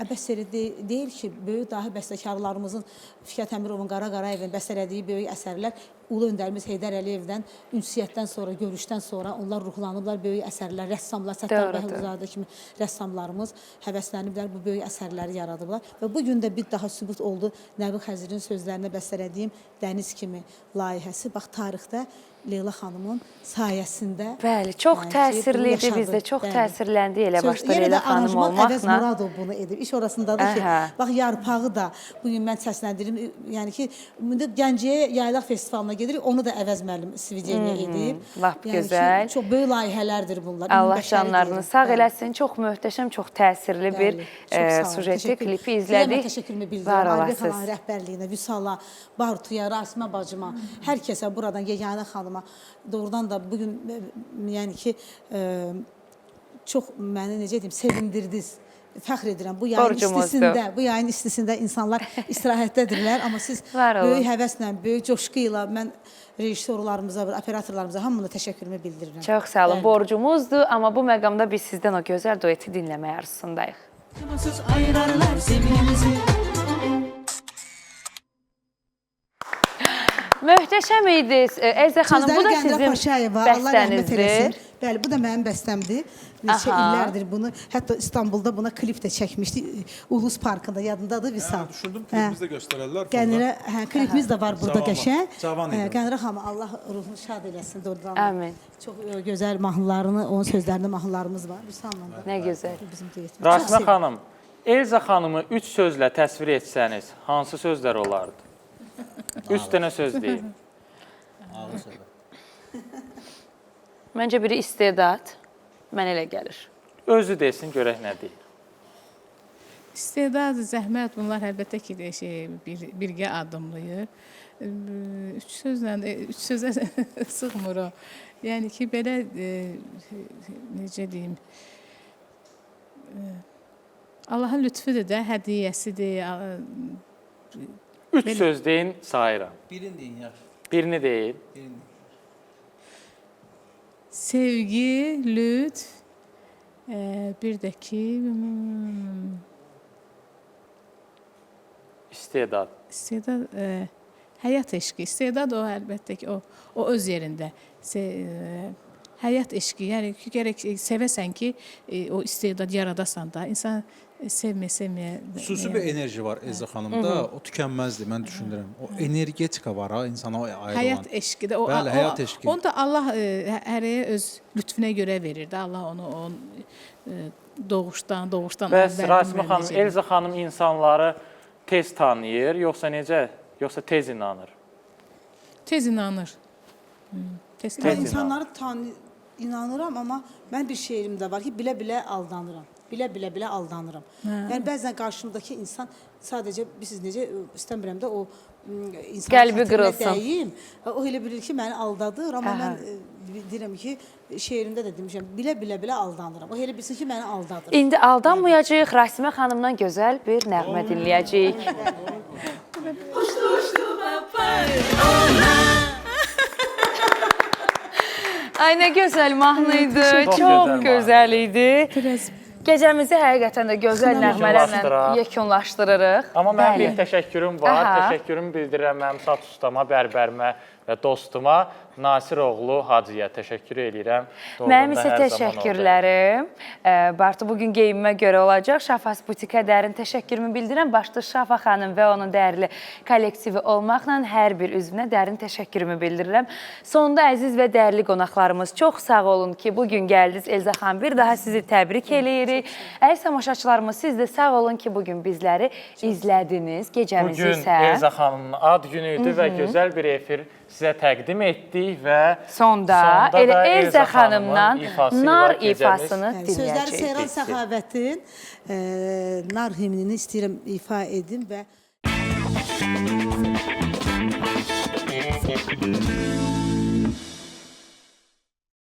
əbəs yerə deyil ki, böyük dahi bəstəkarlarımızın Fikrət Əmirovun, Qara Qarayevin bəstələdiyi böyük əsərlər Ulu öndərimiz Heydər Əliyevdən ünsiyyətdən sonra, görüşdən sonra onlar ruhlanıblar böyük əsərlər, rəssamlar, Səttar Bəhlulzadə kimi rəssamlarımız həvəsləniblər, bu böyük əsərləri yaradıblar və bu gün də bir daha sübut oldu Nəbi Xəzirin sözlərinə bəstələdiyim Dəniz kimi layihəsi. Bax, tarixdə Leyla xanımın sayəsində. Bəli, çox yəni ki, təsirli bunu idi bizdə, yaşadı. çox Bəli. təsirləndi elə başda Yenə də Leyla xanım aranjman Əvəz olmaqla. Muradov bunu edib. İş orasındadır ki, Aha. bax yarpağı da bu gün mən səsləndirim. Yəni ki, indi Gəncəyə Yaylaq festivalına gedirik, onu da Əvəz müəllim svideniya edib. Lap Yəni ki, gözəl. çox böyük layihələrdir bunlar. Allah Ümumbəşəri canlarını deyirəm. sağ Bəli. eləsin. Çox möhtəşəm, çox təsirli bir Bəli, çox sağ olun. sujeti, Təşəkkür. klipi Sizə izlədik. mən təşəkkürümü Var bildirirəm. Albert olasınız. xanımın rəhbərliyinə, Vüsala, Bartuya, Rasimə bacıma, hər kəsə buradan Yeganə xanıma doğrudan da bugün yəni ki, çox məni necə deyim, sevindirdiniz. Fəxr edirəm. Bu yayın Borcumuzdur. istisində, bu yayın istisində insanlar istirahətdədirlər, amma siz Var olun. böyük həvəslə, böyük coşqu ilə mən rejissorlarımıza, operatorlarımıza hamına təşəkkürümü bildirirəm. Çox sağ olun. Bəli. Borcumuzdur, amma bu məqamda biz sizdən o gözəl dueti dinləmək arzusundayıq. Acımasız ayırarlar zeminimizi. Möhtəşəm idi. Elza xanım, bu Sözləri da Qəndira sizin Paşayeva, Allah rəhmət eləsin. bəstənizdir. Bəli, bu da mənim bəstəmdir. Neçə Aha. illərdir bunu, hətta İstanbulda buna klip də çəkmişdi. Ulus Parkında, yadındadır Vüsal. Hə, düşündüm, klipimizi də göstərərlər. Qənirə, hə, klipimiz də var burada Cavan var. qəşəng. Cavan Hə, idi. Qənirə xanım, Allah ruhunu şad eləsin doğrudan. da. Amin. Çox gözəl mahnılarını, onun sözlərində mahnılarımız var. Vüsalla da. Nə gözəl. Bizim duetimiz. Çox Rasimə sevindim. xanım, Elza xanımı 3 sözlə təsvir etsəniz, hansı sözlər olardı? 3 dənə söz deyin. Ağır söhbət. Məncə biri istedad. Mənə elə gəlir. Özü desin görək nə deyir. İstedad, zəhmət bunlar əlbəttə ki, də şey birgə addımlayır. Üç sözlə üç sözə sığmır o. Yəni ki, belə necə deyim? Allahın lütfüdür də, hədiyyəsidir. 3 söz deyin, sayıram. Birini deyin yaxşı. Birini deyin. Birini. Sevgi, lütf, bir də ki, İstedad. istedad, həyat eşqi. İstedad o əlbəttə ki, o öz yerində. Həyat eşqi, yəni ki, gərək sevəsən ki, o istedad yaradasan da. İnsan sevməyə, sevməyə. Xüsusi bir enerji var Elza xanımda. O tükənməzdir, mən düşünürəm. O energetika var ha, insana ayrı olan. Həyat eşqi də o, Bəli, o, həyat eşqi. Onu da Allah hərəyə öz lütfünə görə verir də. Allah onu onun doğuşdan Bəs əvvəl Rasimə bilməm xanım, necə. Elza xanım insanları tez tanıyır, yoxsa necə? Yoxsa tez inanır? Tez inanır. Tez Mən Tez inanır. insanları inanıram, amma mən bir şeirim də var ki, bilə-bilə aldanıram. Bilə-bilə aldanıram. Yəni bəzən qarşımdakı insan sadəcə bilirsiniz necə istəmirəm də o insanın Qəlbi xətrinə qırılsın. dəyim. O elə bilir ki, məni aldadır, amma Aha. mən deyirəm ki, şeirimdə də demişəm, bilə-bilə aldanıram. O elə bilsin ki, məni aldadır. İndi aldanmayacağıq. Rasimə xanımdan gözəl bir nəğmə dinləyəcəyik. Ay nə gözəl mahnı idi. Çox Çox gözəl gözəl idi. Biraz Gecəmizi həqiqətən də gözəl nəğmələrlə Yekunlaşdıraq. yekunlaşdırırıq. Amma mənim Bəli. bir təşəkkürüm var. Aha. Təşəkkürümü bildirirəm mənim saç ustama, bərbərimə, və dostuma Nasiroğlu Hacıya təşəkkür eləyirəm. Mənim Doğruluğunda isə hər zaman oradayım. təşəkkürlərim. Bartu bu gün geyimimə görə olacaq. Şafas butikə dərin təşəkkürümü bildirəm. Başda Şafa xanım və onun dəyərli kollektivi olmaqla hər bir üzvünə dərin təşəkkürümü bildirirəm. Sonda əziz və dəyərli qonaqlarımız, çox sağ olun ki, bu gün gəldiniz. Elza xanım, bir daha sizi təbrik eləyirik. Əziz tamaşaçılarımız, siz də sağ olun ki, bu gün bizləri izlədiniz. Gecəmizi Bugün isə Elza xanımın ad günü idi və gözəl bir efir sizə təqdim etdik və sonda elə da Elza xanımdan xanımın ifası ilə nar gecəmiz ifasını Sözləri dinləyəcəyik. Seyran Səxavətin nar himnini istəyirəm ifa edim və